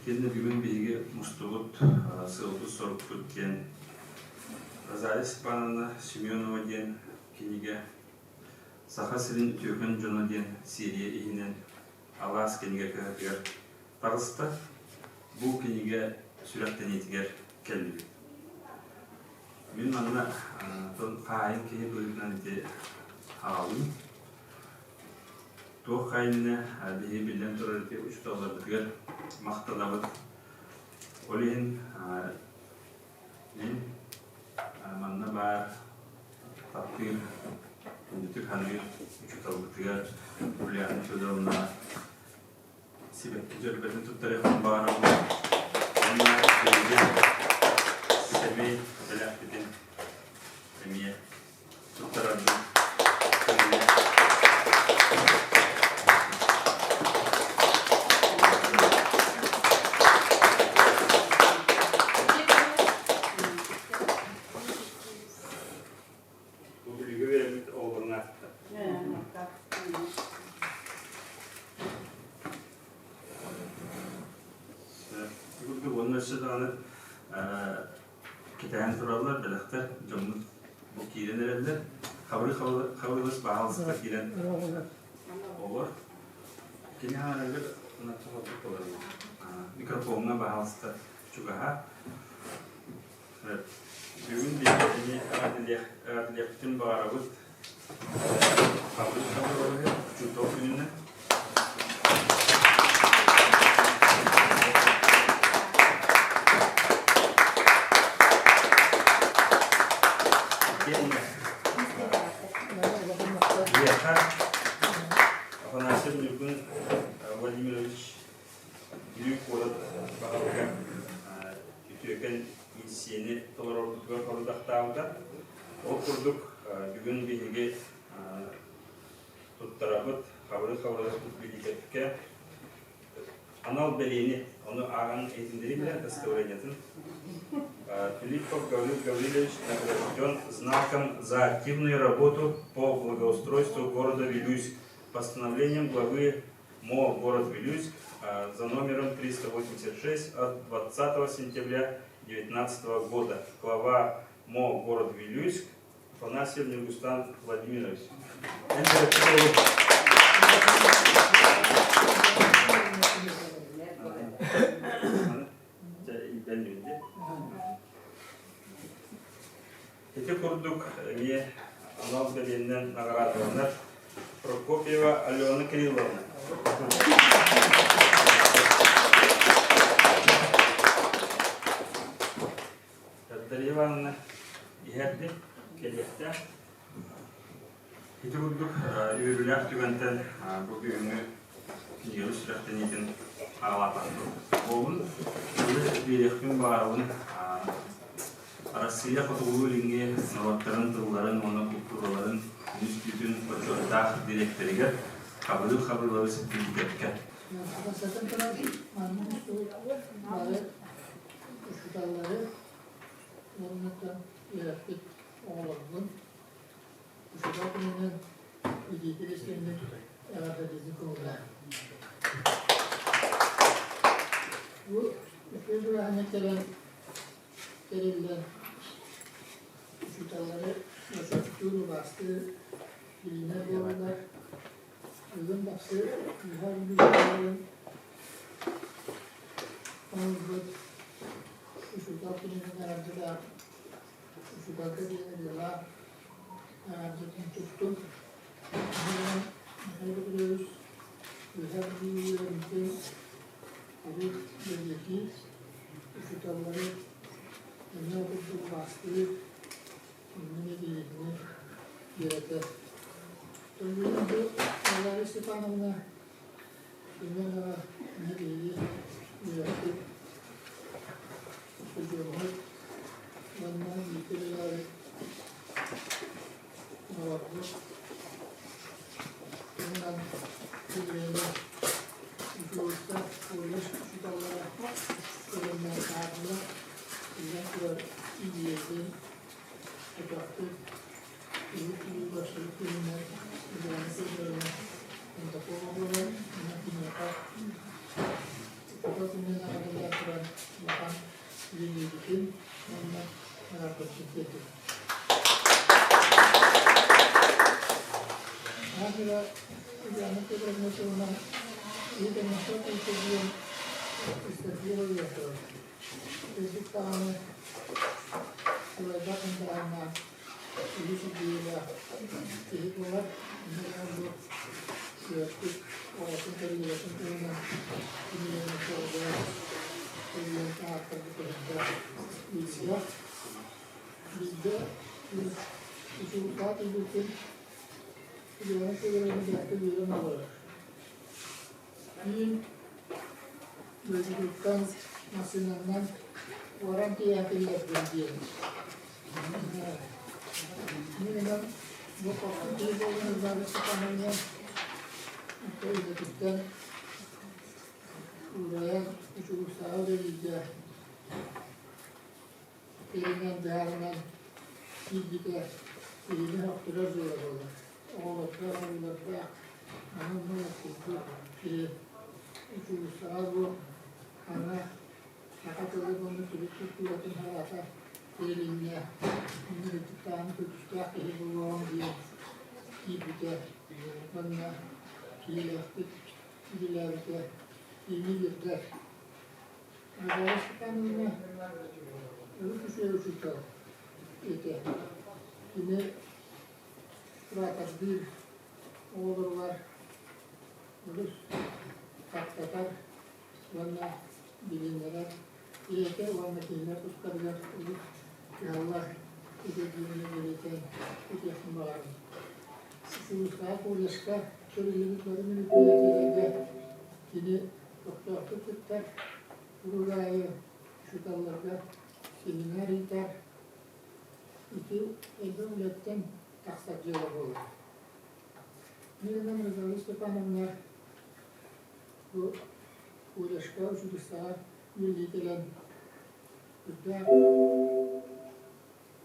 Итиэннэ бүгүн биһиги мустубут сыалбыт-сорукпут диэн Розалия Степановна Семенова диэн кинигэ Саха сирин үтүөкэн дьоно диэн серия иһинэн Алаас кинигэ кыһатыгар таҕыста. Бу кинигэ сүрэхтэниитигэр кэллибит. Мин манна хаайын киһи быһыытынан ити аҕалым. Туох хайынна биһи биллэн турар ити учууталларбытыгар махтанабыт. Ол иһин мин манна баар таптыыр, күндүтүк саныыр учууталбытыгар Ульяна Федоровна сибэкки дьөрбөтүн туттарыахпын баҕарабын. Уонна биһиги сэмэй бэлэхпитин эмиэ туттарарбын көҥүлэ. Бу бүлүүгэ үөрэммит оҕолорун ааттар. Курдук уонна өссө даҕаны кэтэһэн тураллар бэлэхтэр дьоммут бу киирэн эрэллэр. Хабыры хабырылыс баһаалыста киирэн олор. Кини хаанарыгар микрофоҥҥа баһаалыста чугаһа. Бүгүн биһиги эҕэрдэлиэхпитин баҕарабыт. Хабырыс Хабырылыһы учуутал күнүнэн. Итиэннэ биһиэхэ Афанасьев Ньургун Владимирович Бүлүү куорат баһылыга үтүөкэн миссияны толорорбутугар сорудахтаабыта. Ол курдук бүгүн биһиги туттарабыт, хабыры-хабырыспыт билиикэпкэ анал бэлиэни, ону ааҕан иһитиннэриим эрэ дастабырыанньатын. Филиппов Гаврил Гаврильевич награжден знаком за активную работу по благоустройству города Вилюйск постановлением главы МО город Вилюйск за номером 386 от 20 сентября 2019 года. Глава МО город Вилюйск Афанасьев Нюргустан Владимирович. Ити курдук эмиэ анал бэлиэннэн наҕараадаланар Прокопьева Алена Кирилловна. Дарья Ивановна иһэрди, кэлиэхтээх. Ити курдук үөрүүлээх түгэнтэн бу бүгүҥҥү кинигэбит сүрэхтэниитин аҕалаатахпыт. Буолун, биэриэхпин баҕарабын Арассыыйа Хотугулуу-Илиҥҥи норуоттарын тылларын уонна култуураларын үнүстүүтүн бочуоттаах дириэктэригэр Хабырыыл Хабырылович Биликэпкэ. Бастатан туран, манна мустубут бары учууталлары уонна үөрэппит оҕолорбун учуутал күнүнэн илиитин истиҥник эҕэрдэлиирин көҥүллээх. Бу үтүө бырааһынньык кэлэн тэриллэн учууталлары бочуоттуур, убаастыыр билинэр буоланнар, бүгүн Бахсы Үөһээ Бүлүү оҥорбут учуутал күнүнэн эҕэрдэлээх учууталга диэн ырыалаах эҕэрдэтин туттум. Михаил Петрович Үөһээ Бүлүү үөрэммитин урут бэлиэтиир, учууталлары эмиэ курдук убаастыыр, иннин этиһиини үөрэтэр. Бүгүн бу Валерия Степановна Семенова нэһилиэги үөрэппит устудьуоннар уонна бииргэ үлэлээбит оҕолорбут туһунан кинигэни учууталлар, колледж учууталлара бэлэмнээн таһаардылар. Биллэн турар, идиэйэтин көтөхпүт, урут көрсүбүт киһинэн Ульяна Федоровна Кондакова буолар. Онон киниэхэ учуутал күнүнэн эҕэрдэлээн. билиниибитин уонна мэлэхпитин тиэрдэбит. Аныга Ульяна Федоровна туһунан Ыйытыммакка диэн истэрдии уйуохтара. Үрдүк даҕаны сылайбат ындарааннаах үгүс идиэйэлээх киһи буолар. Иннинэ бу сүрэхпит оҕотун тэрийэрин туһунан кинигэни суолугар тэрийэн таһааттарбыт эһэрдээх үөрүүлээх. Биирдэ учуутал тиийбиппин Ульяна Федоровна бэркэ үөрэн олорор. Түүн дойдутуттан массыынанан уоран тиийэн киллэрдим диэн. Мин онон бу хорсун киһи буолан Иван Степановна үлэтиттэн уурайан учугустааҕы үлэлииргэ Тиһинэн быһаарынан киирбитэ киһини охторор дьыала буолар. Оҕолордоох, оҕолордоох аны курдук киһи учуулуссаҕа бу аны саха тылын уонна төрүт культуратын салаата тэрилиннэ инник ыччаттааһын көдьүүстээх киһи буолуоҕун диэн киирбитэ уонна киһилээхтик үлэлээбитэ киһини үөрдэр. Наталья Степановна өрүс үчүгэй учуутал этэ. Кини куратордыыр оҕолоругар олус таптатар уонна билиннэрэр ийэтэ уонна кинилэр тустарыгар олус кыһаллар этэ диэн бэлиэтээн этиэхпин баҕарабын. Сулустаах колледжка тэриллибит бары мероприятиеларга кини көхтөөхтүк кыттар, куруук аайы учууталларга семинар ыытар. Ити элбэх үлэттэн тахсар дьыала буолар. Мин Розалия Степановна бу колледжка училищеҕа үлэлии кэлэн үрдээх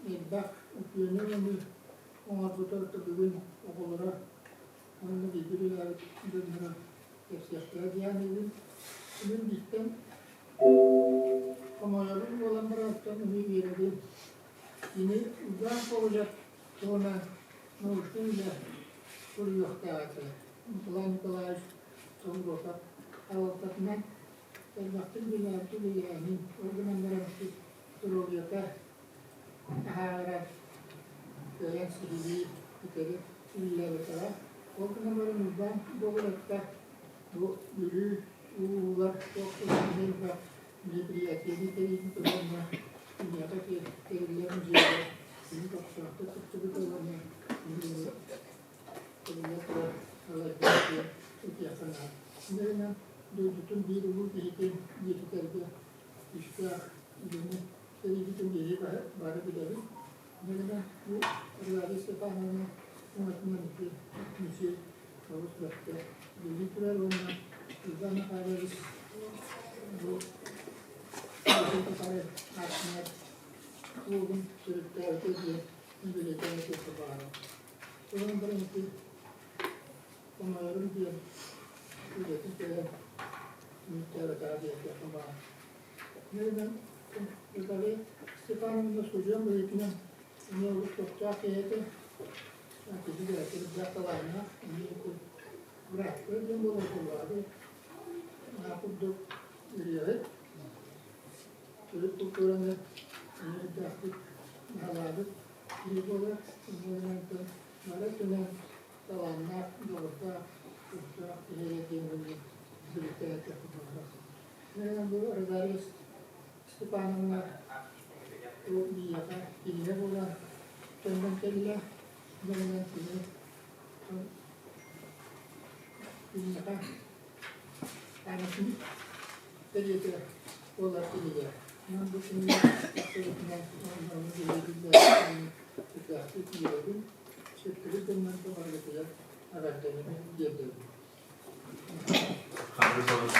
элбэх үтүөнү оҥорбута бүгүн оҕолоро уонна бииргэ үлэлээбит дьонноро кэпсиэхтэрэ диэн иһин мин бииртэн хомойобун буолан барантан эмиэ үөрэбин. Кини Уйбаан Ковалев туһунан научнай үлэ суруйуохтаах этэ. Николай Николаевич Сонгуокап салалтатынан элбэхтик үлэлээбит үлэлээһин, ол гынан баран доруобуйата таһаарар кыайан сиһилии ситэри үлэлээбэтэҕэ. Ол гынан баран Уйбаан Гоголевка бу Бүлүү улууһугар туох да мероприятиены тэрийбит уонна киниэхэ тэриллэр музейга кини көхтөөхтүк кыттыбыта уонна тэриллэ турар салайбыта диэн этиэххэ наада. Инньэ дойдутун биир улуу киһитин үйэтитэргэ күүстээх үлэни тэрийбитин биһиги бары билэбит. Инньэ бу Розалия Степановна өҥөтүнэн ити музей олус бэркэ үлэлии турар уонна Иван Михайлович бу тухары аатынан клубун төрүттээбитэ диэн бэлиэтээн этиэххэ баҕарабын. Онон баран ити хомойорум диэн үлэтин кэлэн түмүктээбэтэҕэ диэххэ баҕарабын. Инньэ Наталья Степановна судьуйам быһыытынан эмиэ олус көхтөөх киһи этэ. Киһи бэйэтэ элбэх талааннаах, эмиэ бырааттыы диэн буолар буоллаҕа Наа курдук ырыаһыт, төрүт култуураны эмиэ элбэхтик баһылаабыт киһи буолар. Инньэ бары өттүнэн талааннаах, дьоҕурдаах, көхтөөх киһи диэн билиттэн этиэхпин баҕарабын. Бу Розалия Степановна бу биһиэхэ кинигэ буолан төннөн кэллэ. Дьонунан кини киниэхэ памятник кэриэтэ буолар кинигэ. Онон бу кинигэ тахсыбытынан уонна биһиги үтээхтик үөрэбин, сөптөрү дьоннор барыгытыгар эҕэрдэлэрин тиэрдэбин. Хабыр олус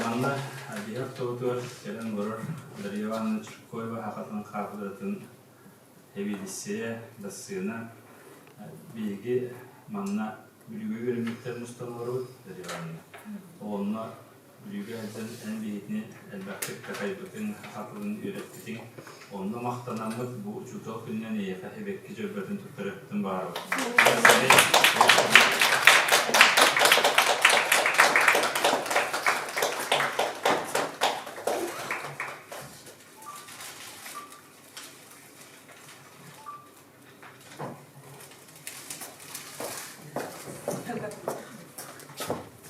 Манна биһи ортобутугар кэлэн олорор Дарья Ивановна Чиркоева сахатын хаапыдыратын эбиэдиссэйэ, дассыына. Биһиги манна Бүлүүгэ үөрэммиттэр мустан олоробут Дарья Ивановна. Онно Бүлүүгэ сылдьан эн биһигини элбэхтик такайбытыҥ, саха тылын үөрэппитиҥ. Онно махтанаммыт бу учуутал күнүнэн эйиэхэ эбэкки дьөрбөтүн туттарыахпытын баҕарабыт.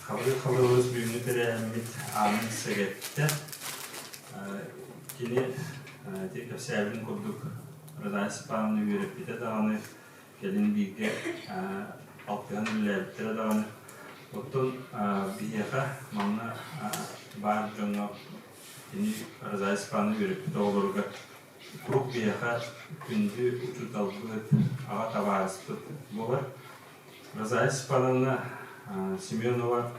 Хабырык Хабырылыс бүгүҥҥү тэрээһиммит аанын сэгэттэ. Кини ити кэпсээбитин курдук Розалия Степановна үөрэппитэ даҕаны, кэлин бииргэ алтыһан үлэлээбиттэрэ даҕаны. Оттон биһиэхэ манна баар дьоҥҥо кини Розалия Степановна үөрэппит оҕолоругар Куруук биһиэхэ күндү учууталбыт, аҕа табаарыспыт буолар. Розалия Степановна Семенова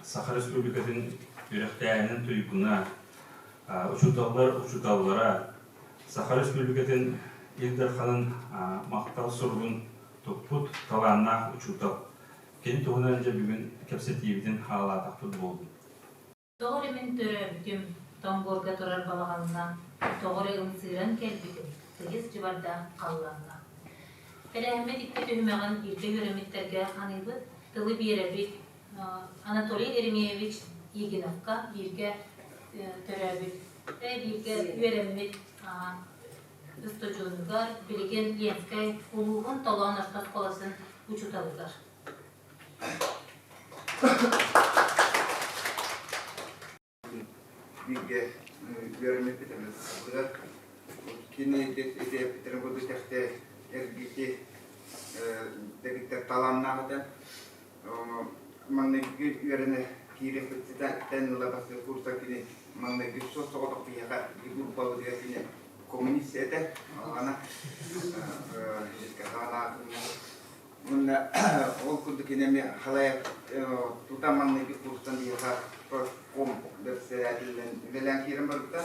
Саха Республикатын үөрэхтээһинин туйгуна, учууталлар учууталлара, Саха Республикатын Ил Дарханын махтал суругун туппут талааннаах учуутал. Кини туһунан дьэ бүгүн кэпсэтиибитин хаалаатахпыт буоллун. Тоҕо эрэ мин төрөөбүтүм, тоҥ буорга турар балаҕаҥҥа, тоҕо эрэ ымсыыран кэлбитим, тыйыс дьыбардаах халлааҥҥа. Тэрээһиммит икки түһүмэҕин бииргэ үөрэммиттэргэ аныыбыт, тылы биэрэбит Анатолий Еремеевич Егиновка бииргэ төрөөбүт, бииргэ үөрэммит устудьуонугар, билигин Ленскэй улууһун Толоон орто оскуолатын учууталыгар. Бииргэ үөрэммиппит эмиэ Кини ити курдук тэхтэ эргити дэгиттэр талааннаах этэ. Маҥнайгы үөрэнэ киириэхпиттэн ыла бастакы курса кини маҥнайгы суос-соҕотох биһиэхэ группабытыгар кини коммунист этэ. Алҕана Уонна ол курдук кини эмиэ халайар тута маҥнайгы курстан биһиэхэ профком бэрэссэдээтэлинэн үлэлээн киирэн барбыта.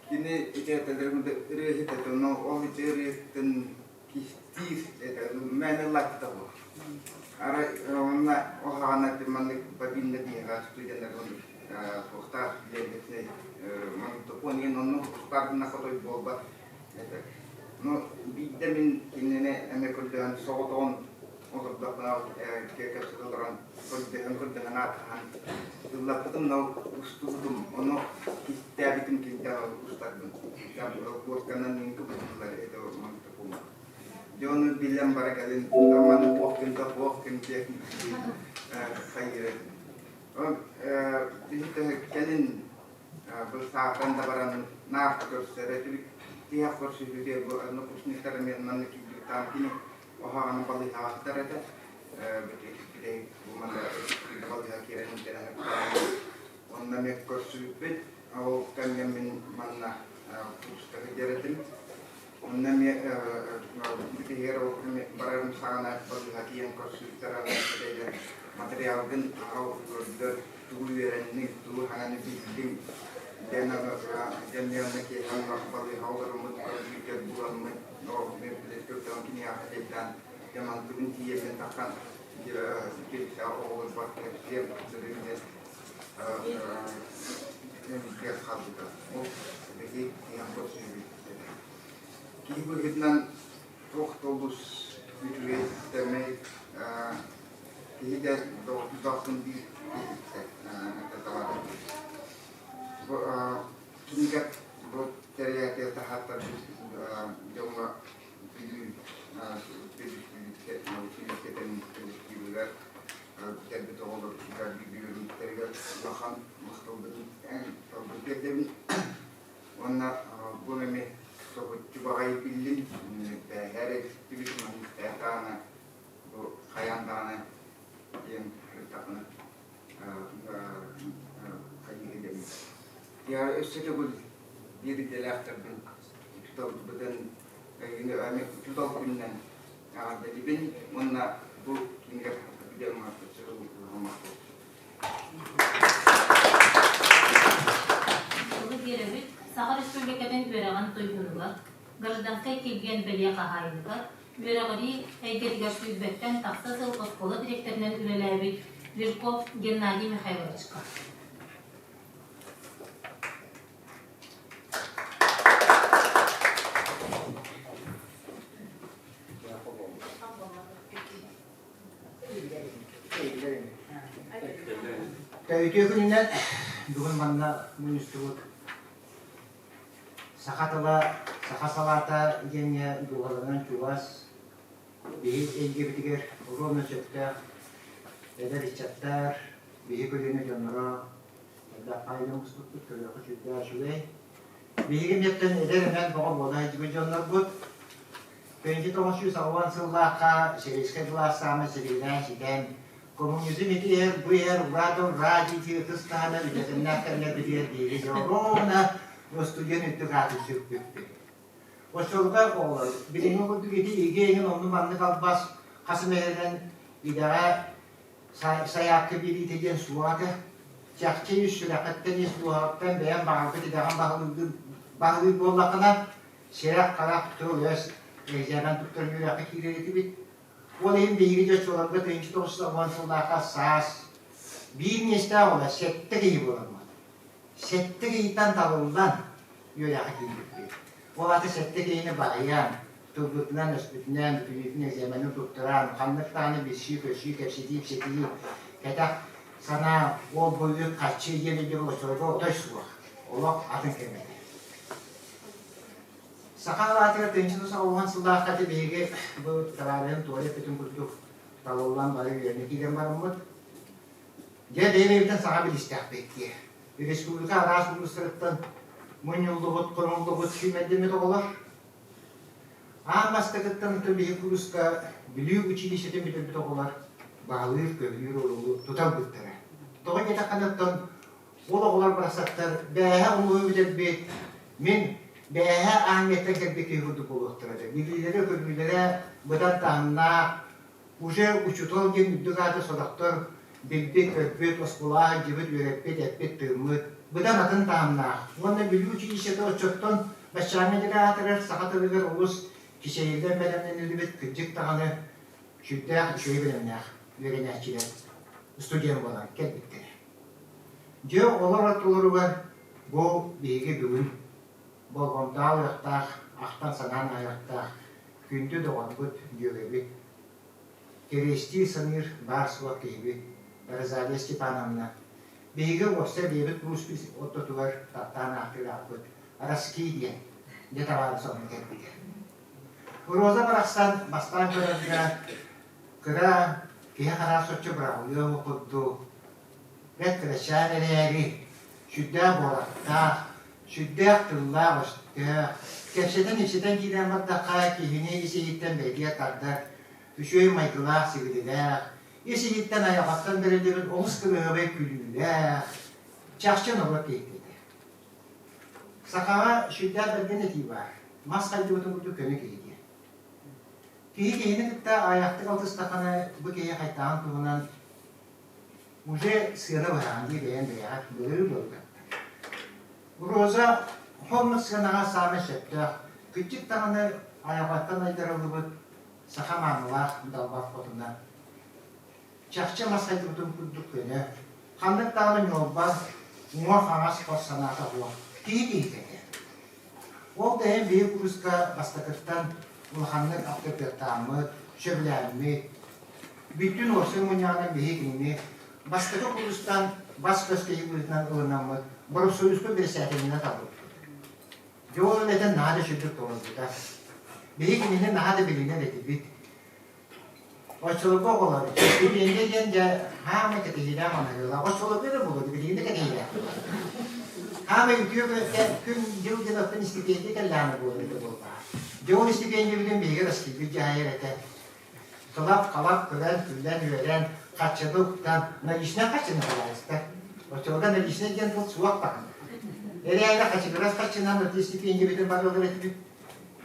Кини ити этэллэрин ырыаһыт этэ, но ол ити ырыаһыттан кистиир этэ, мээнэ ыллааччыта буолар. Арай онно ол хаҕана маннык бабинна биһиэхэ студеннар туохтаах диэн магнитофон диэн онно устаар гына хотой буолбат Ну, биирдэ мин кинини эмэ көрдөһөн соҕотоҕун олордохпуна кэпсэтэ олорон көрдөһөн-көрдөһөн аатаһан ыллаппытым но устубутум ону кистээбитим киниттэн устарбын куосканан мин кыбытыллар этэ магнитофоҥҥа дьэ ону билэн бара кэлин маны туох ким да туох ким диэн хайыыр кэлин Бу саатан да баран наар көрсөрө тиһэх көрсүһүүгэ бу однокурсниктар эмиэ манна киирбиттаан кини оһоҕону балыыһаҕа этэ бу манна балыыһа киирэн онно эмиэ көрсүбүппүт ол кэмҥэ мин манна курска сылдьар этим онно эмиэ бүтүһүгэр ол барарым саҕана балыыһа тиийэн көрсүбүттэр материалгын аҕал көрдөр тугу үөрэнниҥ, тугу хаҥаны биллиҥ диэн дьэнниэннэ киэһэ балыыһа олоруммут компьютер буламмыт көрдөөн киниэхэ тейдаан дьамантыбын тиийэммин таххан оҕолорбор кэпсиэм сырыынньа хаалбыта. Ол биһи тиһэн көрсүбүт. Киһи быһыытынан туох да олус үчүгэй сэмэй киһи да доҕордоохпун диир бу кинигэ бу тэрийээти таһааттарбыт дьоҥҥо Бүлүү өрөспүүбүлүкэтин коллективыгар бүтэрбит оҕолорбутугар бүлүүрүттэригэр улахан махталбытын тиэрдэбин уонна бу эмиэ соһуччу баҕайы биллим бээһээр истибит маннык даҕаны бу хайаан даҕаны диэн ырыттахпына хайыы дэммит. Өссө төгүл биир идэлээхтэрбин учууталбытын учуутал күнүнэн эҕэрдэлиибин уонна бу кинигэ дьоҥҥо өссө төгүл Тылы биэрэбит Саха Республикатын үөрэҕин туйгунугар, гражданскай килбиэн бэлиэ хаһаайыныгар, Үөрэҕирии эйгэтигэр сүүрбэттэн тахса сыл оскуола дириэктэринэн үлэлээбит Жирков Геннадий Михайловичка. Үтүө күнүнэн бүгүн манна мунньустубут Саха тыла, саха салаата диэҥҥэ дууһаларынан чугас биһи эйгэбитигэр оруобуна сөптөөх эдэр ыччаттар, биһи көлүөнэ дьонноро элбэх хаайыы оҥостубуппут көрүөххэ сүрдээх үчүгэй. Биһиги эмиэттэн эдэр эмэн бөҕө буола сылдьыбыт дьоннорбут. 1990 сыллаахха сельскэй былаас саамай силигилээн ситэн, коммунизм ити иһэр, бу иһэр ура да ура дии ытыс таһынан үлэтиннээх кэмнэрбитигэр биһиги дьоруона студент үрдүк аатын сүкпүппүт. Оччолорго оҕолор билиҥҥи курдук ити иги эҥин онну-маннык албас хас эмэ иһэринэн идэҕэ сайаапка биэриитэ диэн суох этэ. Чахчы үс сүрэххиттэн ис дууһаҕыттан бэйэҥ баҕарбыт идэҕин баһылыыргын баһылыыр буоллаххына, сирэх-харах, тыл-өс экзамен туттаран үөрэххэ киирэр этибит. Ол иһин биһиги дьоччуларга 1990 сыллаахха саас биир миэстээх оҕо сэттэ киһи буоламмыт. Сэттэ киһиттэн талыллан үөрэххэ киирбиппит. Ол аата сэттэ киһини баһыйан, тылбытынан-өспүтүнэн, бүтүннүүтүн экзамены туттаран, ханнык даҕаны билсии-көрсүү, кэпсэтии-ипсэтии, кэтэх санаа, ол бу үп-харчы диэн өйдөбүл оччолорго отой суох. Олох атын кэм этэ. Саха алаатыгар 1990 сыллаахха ити биһиги бу табаарыһым Толя эппитин курдук талыллан бары үөрэнэ киирэн бараммыт. Дьэ, бэйэ-бэйэбитин саҥа билистэхпит дии. Республика араас улуустарыттан мунньуллубут, хомуллубут сүүмэрдэммит оҕолор. Аан бастакыттан биһиги курска Бүлүү училищетын бүтэрбит оҕолор баһылыыр-көһүлүүр оруолу тута ылбыттара. Тоҕо диэтэххинэ, оттон ол оҕолор барахсаттар бээһэ улууһу бүтэрбит, мин бээһэ армияттан кэлбит киһи курдук буолуохтара этэ. Билиилэрэ-көрүүлэрэ быдан таһымнаах, уже учуутал диэн үрдүк ааты сорохтор билбит-көрбүт, оскуолаҕа сылдьыбыт, үөрэппит, эппит-тыыммыт, быдан атын таһымнаах. Уонна Бүлүү училищета оччоттон баччааҥҥа диэри аатырар саха тылыгар олус кичэйиллэн бэлэмнэниллибит кырдьык даҕаны сүрдээх үчүгэй бэлэмнээх үөрэнээччилэр студент буолан кэлбиттэрэ. Дьэ, олор ортолоругар бу биһиги бүгүн болҕомтоҕо ылыахтаах, ахтан-санаан ааһыахтаах күндү доҕорбут, дьүөгэбит, кэриэстии саныыр баар-суох киһибит Розалия Степановна биһиги уопсай бэйэбит курууспут ортотугар таптаан ааттыыр ааппыт Раски диэн дьэ табаарыс онно кэлбитэ. Роза барахсан бастаан көрөргө кыра киһи хараҕа соччо быраҕыллыа курдук бэрт кырачаан эрээри сүрдээх буолардаах, сүрдээх тыллаах-өстөөх, кэпсэтэн-ипсэтэн киирэн бардахха киһини ис-иһиттэн бэлиэ тардар, үчүгэй майгылаах-сигилилээх, ис-иһиттэн айаҕаттан бэриллибит олус кырыһабай күлүүлээх, чахчы норуот киһитэ этэ. Сахаҕа сүрдээх бэргэн этии баар, мас хайдыбытын курдук көнө киһи диэн. Киһи киһини кытта аайахтык алтыстаххына, бу киһи хайтаҕын туһунан Уже сыана быһаҕын дии бэйэм бэйэҕэ былыр-былыргаттан. Роза хонно сыанаҕа саамай сөптөөх, кырдьык даҕаны айылҕаттан айдарыллыбыт саха маанылаах далбар хотуна. Чахчы мас хайдыбытын курдук көнө, ханнык даҕаны ньуолба, уҥа-хаҥас хос санаата суох киһи киһитэ этэ. Ол да иһин биһиги курска бастакыттан улаханнык авторитеттааммыт, сөбүлээммит, Бүттүүн уопсай мунньаҕынан биһиги кинини бастакы курстан бас-көс киһи быһыытынан ылынаммыт, боропсойууска бэрэссэдээтэлинэн талбыппыт. Дьэ ол үлэтин наһаа да үчүгдүк толорбута. Биһиги кинини наһаа да билинэр этибит. Оччолорго оҕолор стипендия диэн дьэ хаамай кэтэһиилээх маныгылаах. Оччолорго эрэ буолуо, билигин да кэтэһиилээх. Хаамай үтүө күн дьыл диэн оттон стипендия кэллэҕинэ буолар этэ буолбаҕа. Дьэ ол стипендиябытын биһиги Российбыт дьаһайар этэ. Кылап-халап күлэн, күлэн-үөрэн, харчыны уктан, наличнай харчыны халаайыста. Оччолорго наличнай диэн тыл суох даҕаны. Эрээри хачыгырас харчынан ити стипендиябытын барылар этибит.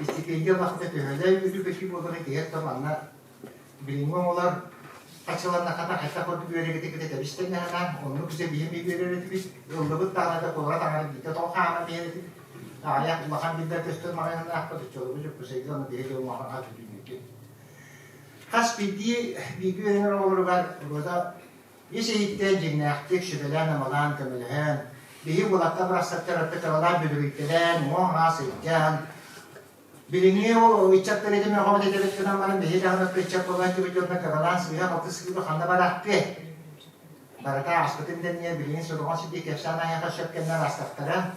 Стипендия ыллахпыта төһөлөө үөрүү-көтүү буолара киһи то манна билиҥҥи оҕолор харчыланнаххына хайдах курдук үөрэгитиккитэ тэбис-тэҥнэһэнэ, оннук дьэ биһи эмиэ үөрэр этибит. Ыллыбыт даҕаны да куорат аҥара биирдэ тоҕо хааман биһэр этибит. Аҕыйах улахан биллэр көстөр маҕаһыыннаахпыт, оччолорго Дьокуускайга ону биһиги улахан хат бүтүннүүтүн. Хас биирдии бииргэ үөрэнэр оҕолоругар Роза ис-иһиттэн дьиҥнээхтик сүбэлээн-амалаан көмөлөһөн, биһи уолаттар барахсаттар аттыкаралаан бүдүрүйтэлээн, уҥа-хаҥас сылдьан, билиҥҥи ол ыччаттар этим өҕөбүт этэбит гынан баран биһи даҕаны ыччат буолан түбүт дьонно кыралаан сыыһа-халты сыыба ханна бараахтыай? Барыта ааспытын дэнниэ билигин сороҕон сирдии кэпсээн аһыаха сөп кэмнэр аастахтара.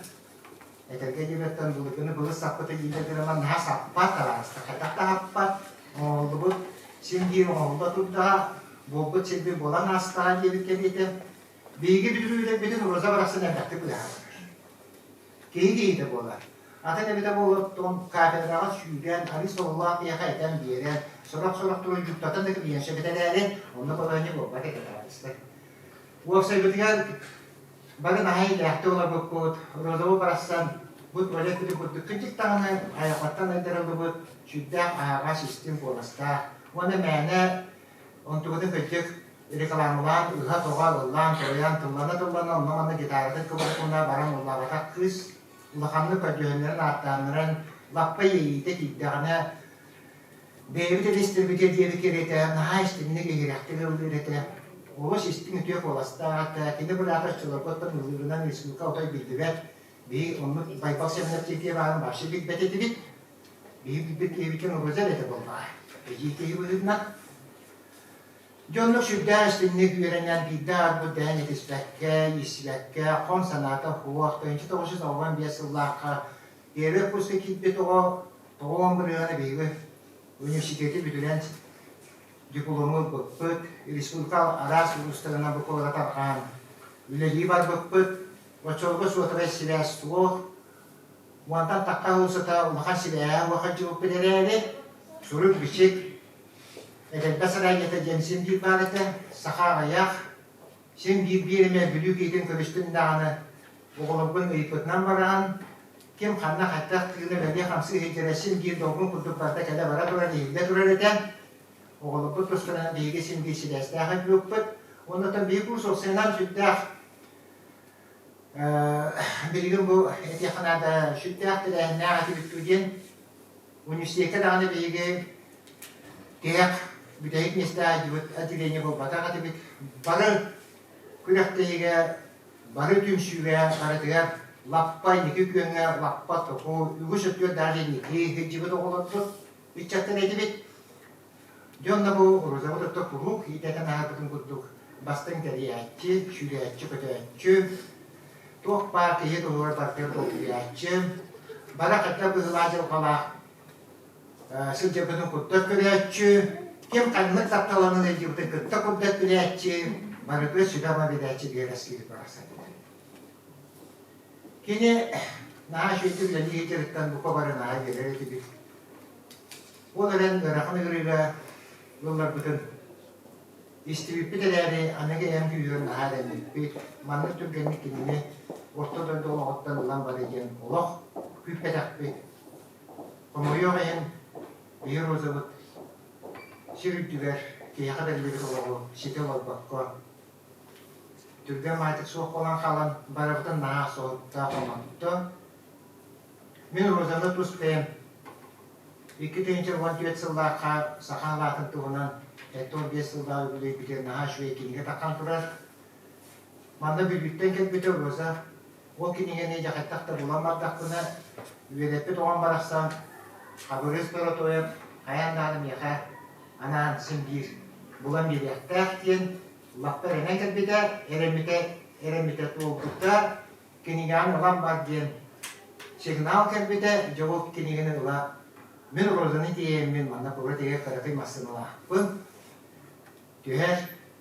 Этэргэ диэбэттэн былыргыны былыр саппыта дииллэр гынан наһаа саппат, араастар хайдах да хаппат, оҥоһуллубут син биир оҥоһулла турдаҕа, буолбут сирбит буолан аастаҕа диэбит кэриэтэ. Биһиги бүдүрүүлэрбитин Роза барахсан элбэхтик быыһаабыт. Киһи киһитэ буолар. Атын эбитэ буолуоттун кафедраҕа сүүрэн, арыы сололоох киһиэхэ этэн биэрэн, сорох-сорох туруйдуктатан да кэбиһиэн сөп этэ эрээри, онно балаһыанньа буолбат этэ табаарыстар. Уопсайбытыгар бары наһаа иллээхтик олорбуппут, Розову барахсан бу туалет курдук кырдьык даҕаны айылҕаттан айдарыллыбыт сүрдээх аһаҕас истиҥ куоластаах уонна мээнэ онтугутун кырдьык рекламалаан ыһа-тоҕо ыллаан-туойан тыллана-тыллана онно-манна гитаратын кыбытына баран ыллаабатах кыыс улаханнык көрдөһөннөрөн ааттааннаран лаппа иэйиитэ киирдэҕинэ Бэйэбит эрэ истэрбитигэр диэри кэриэтэ наһаа истиҥник иһирэхтик ыллыыр этэ. Олус истиҥ үтүө куоластаах этэ. Кини быраата оччолорготтон ыллыырынан республика отой биллибэт. Биһи оннук Байбал Семенов диэки баарын вообще билбэт этибит. Биһи билбит киһибитин Розаль этэ буоллаҕа. Эдьиий киһи быһыытынан. Дьоннук сүрдээх истиҥник үөрэнэн биирдэ арбыт дэһэн этиспэккэ, ииссибэккэ, хом санаата суох, 1995 сыллаахха первый курска киирбит оҕо Тоҕо бырыһыана биһиги университеты бүтэрэн диплому ылбыппыт, республика араас улуустарынан бу куорат тарҕаан үлэлии барбыппыт. Оччолорго суотабай сибээс суох. Уонтан тахха уулуссата улахан сибээһэ улахан дьыбыппыт эрээри, сурук-бичик, этэрбэс араанньата диэн син биир баар этэ. Саха аҕыйах, син биир биир эмэ Бүлүү киһитин көрүстүм даҕаны оҕолорбун ыйыппытынан бараҕын, ким ханна хайдах тыына үлэлии-хамсыы сылдьара син биир долгун курдук барыта кэлэ-бара турар, иһиллэ турар этэ. Оҕолорбут тустарынан биһиги син биир сибээстээх этибиппит. Уонна оттон биһиги курс уопсайынан сүрдээх билигин бу этиэххэ наада сүрдээх тэрээһиннээх этибит диэн университекка даҕаны биһиги тиһэх бүтэһик миэстэҕэ сылдьыбыт отделение буолбатах этибит. Бары күрэхтэһиигэ бары түмсүүгэ барытыгар лаппа инники күөҥҥэ лаппа току үгүс өттүгэр даже инники сылдьыбыт оҕолорбут ыччаттар этибит. Дьэ онно бу Розабыт отто куруук иитэтэн аһарбытын курдук бастыҥ тэрийээччи, сүүрээччи-көтөөччү, туох баар киһи туһугар барытыгар долгуйааччы, бары хата быһыылаах дьылҕалаах сылдьарбытын курдат көрөөччү, ким ханнык тапталанан ыалдьыбытын кытта курдат билээччи, барытыгар сүбэ-ама биэрээччи биэрэс киһи барахсан этэ. Кини наһаа үчүгэйдик үлэлии сылдьарыттан бука бары наһаа үөрэр этибит. Ол эрэн ыарахан ыарыыга ылларбытын истибиппит эрээри, аныгы эм күүһүгэр наһаа эрэммиппит. Маннык түргэнник кинини орто дойду олоҕуттан ылан барыы диэн олох күүппэтэхпит. Хомойуох иһин, биһи Розабыт сир үрдүгэр киһиэхэ бэриллибит олоҕу ситэ олорбокко, түргэн баҕайытык суох буолан хаалан, барыбытын наһаа соһутта, хомотто. Мин Розаны тус бэйэм 2014 сыллаахха саха алаатын туһунан 75 сыллаах үбүлүөйбүтүгэр наһаа үчүгэй кинигэ таххан турар. Манна Бүлүүттэн кэлбитэ Роза Ол кинигэни дьэ хайдах да булан бардахпына, үөрэппит оҕом барахсан Хабырыыс Боротуойап хайаан даҕаны миэхэ анаан син биир булан биэриэхтээх диэн лаппа эрэнэн кэлбитэ, эрэммитэ, эрэммитэ туолбута, кинигэҕин ылан бар диэн сигнал кэлбитэ, дьэ ол кинигэни ыла мин Розаны тиэйэммин манна куорат иһигэр кыракый массыыналаахпын, түһэр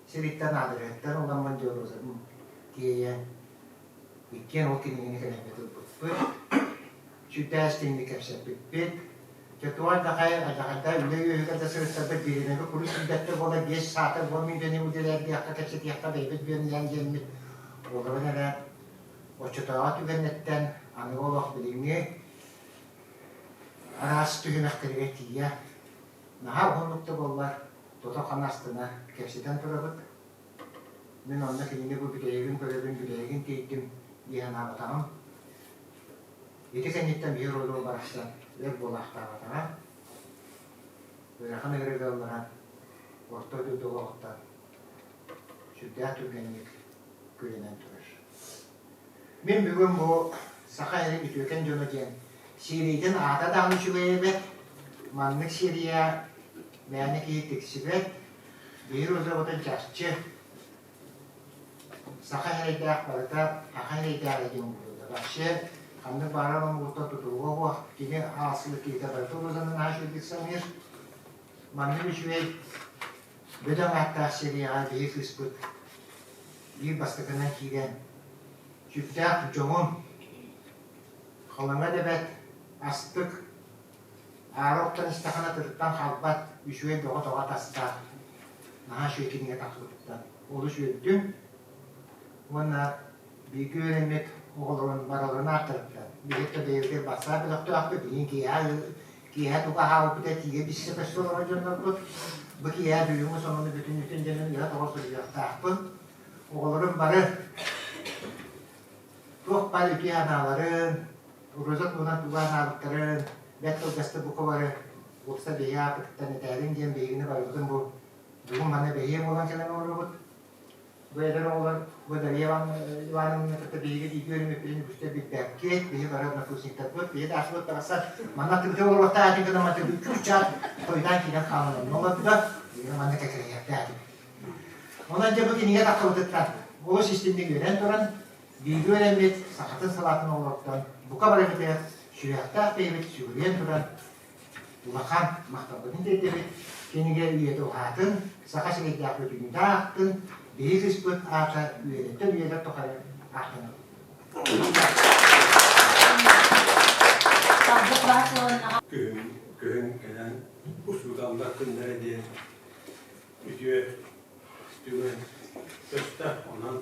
сириттэн аадырыһыттан ыламмын дьэ Розаны тиэйэн Иккиэн ол кинигэни кэлэммит ылбыппыт. Сүрдээх истиҥник кэпсэппиппит. Дьэ туох дахай алдьархайдаах үлэ үөһүгэр да сырыттарбыт бириэмэбит куруук сирдэттэ буола биэс саатар буол мүнүүтэни үлэлэрдиэххэ кэпсэтиэххэ бэйэбит бүөннээн диэммит буоларын эрэ оччотооҕу түгэннэртэн аныгы олох билиҥҥи араас түһүмэхтэригэр тиийэ наһаа уһуннук да буоллар тото-хана астына кэпсэтэн турабыт. Мин онно кинини бу бүтэһигин көрөбүн, бүтэһигин тиийдим дии санаабатаҕым. Ити кэнниттэн биир родуо барахсан өр буолаахтаабатаҕа. Ыарахан ыарыыга ылларан. Орто дойду олоҕуттан сүрдээх түргэнник күрэнэн турар. Мин бүгүн бу Саха сирин үтүөкэн дьоно диэн сиэрийтэн аата даҕаны үчүгэй эбит. Маннык сиэрийэ мээнэ киһи тиксибэт. Биир розабытын чахчы саха эрэйдээх барыта саха эрэйдээҕэ диэн буолла. Вообще ханнык баарар омугуттан тутулуга суох кини аасылык киһитэ барыта розанан аһа үчүгэйдик саныыр. Маннык үчүгэй бөдөҥ ааттаах серияҕа биһи кыыспыт биир бастакынан киирэн сүрдээх дьоһун, халыҥа да бэрт, астык, аара охтон истэххинэ тырыттан хаалбат үчүгэй бөҕө-тоҕо атастаах наһаа үчүгэй кинигэ тахсыбытыттан олус үөрдүм уонна бииргэ үөрэммит оҕолорун барыларын ааттарыттан биһиги да бэйэбитигэр бассаап бөлөхтөөхпүт билигин киэһэ Киэһэ тугу аһаабыппыт этиигэ билсэ көстө олорор дьоннорбут. Бу киэһэ бүгүҥҥү сонуну бүтүннүүтүн дьонун ыһа-тоҕо суруйуохтаахпын. Оҕолорум бары туох баар үтүө санааларын, Роза туһунан тугу анаабыттарын, бэрт кылгастык бука бары уопсай биһиги ааппытыттан этээриҥ диэн биһигини барыбытын бу бүгүн манна бэһиэ буолан кэлэн олоробут. Бу эдэр оҕолор бу Дария Ивановна кытта биһиги бииргэ үөрэммиппитин үгүстэр билбэккит, биһи бары однокурсниктарбыт, биһи даашыбыт барахсан манна аттыбытыгар олоруохтаах этин гына манна чуучаат хойутаан киирэн хаалан онно олордо, биһиги манна кэккэлэһиэхтээх этибит. Онон дьэ бу кинигэ таххыбытыттан олус истинник үөрэн туран, бииргэ үөрэммит сахатын салаатын оҕолоруттан бука барыбытыгар сүрэхтээх бэйэбит сүгүрүйэн туран Улахан махталбытын тиэрдэбит, кинигэ үйэтэ уһаатын, саха сирэйдээх бүтүннүүтэ аахтын, биһиги кыыспыт аата үөрэттэн үйэлэр тухары ааттанар. Күһүн, күһүн кэлэн учууталлар күннэрэ диэн үтүө түгэн көстө. Онон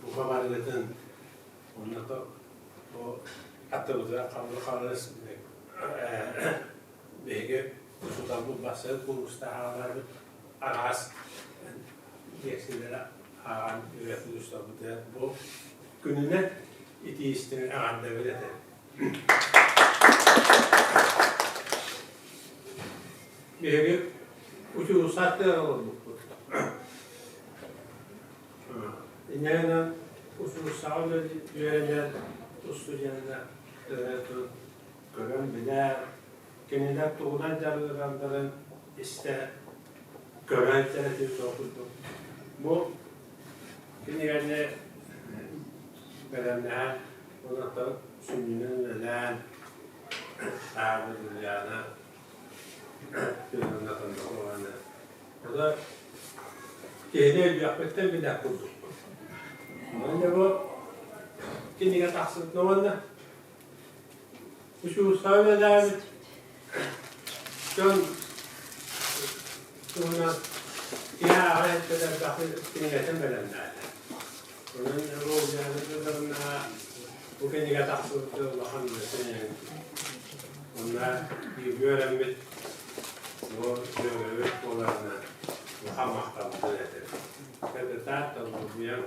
бука барыгытын уонна бу аттыбытыгар хабыр харыс биһиги учууталбыт бастакы куурустаах араас лиэксийэлэри ааҕан үөрэппит учууталбытыгар бу күнүнэн итии истиҥ эҕэрдэбит этэ. Биһиги учуутал олорбуппут. Инньэ гынан учууталлаҕа үөрэнэр устудьуоннар ырыатын көрөн билэр, кинилэр тугунан дьарыгыралларын истэ көрөн сэрэтии суох курдук. Бу кинигэни бэлэмнээн, онон сүнньүнэн үлэлээн Таабы Ульяна Федоровна Кондакова Ону киһини өйдүөхпүттэн билэр курдукпут. Уонна бу кинигэ тахсыбытын уонна учуутал үлэлээбит дьон туһунан киһи ааҕа элбэх кинигэтин бэлэмнээтэ. Онон бу Ульяна Федоровна бу кинигэ тахсыбыта улахан үлэтин Онно бииргэ үөрэммит бу дьүөгэбит буоларына улахан махталбытын этэбит. Капитан Толбуйан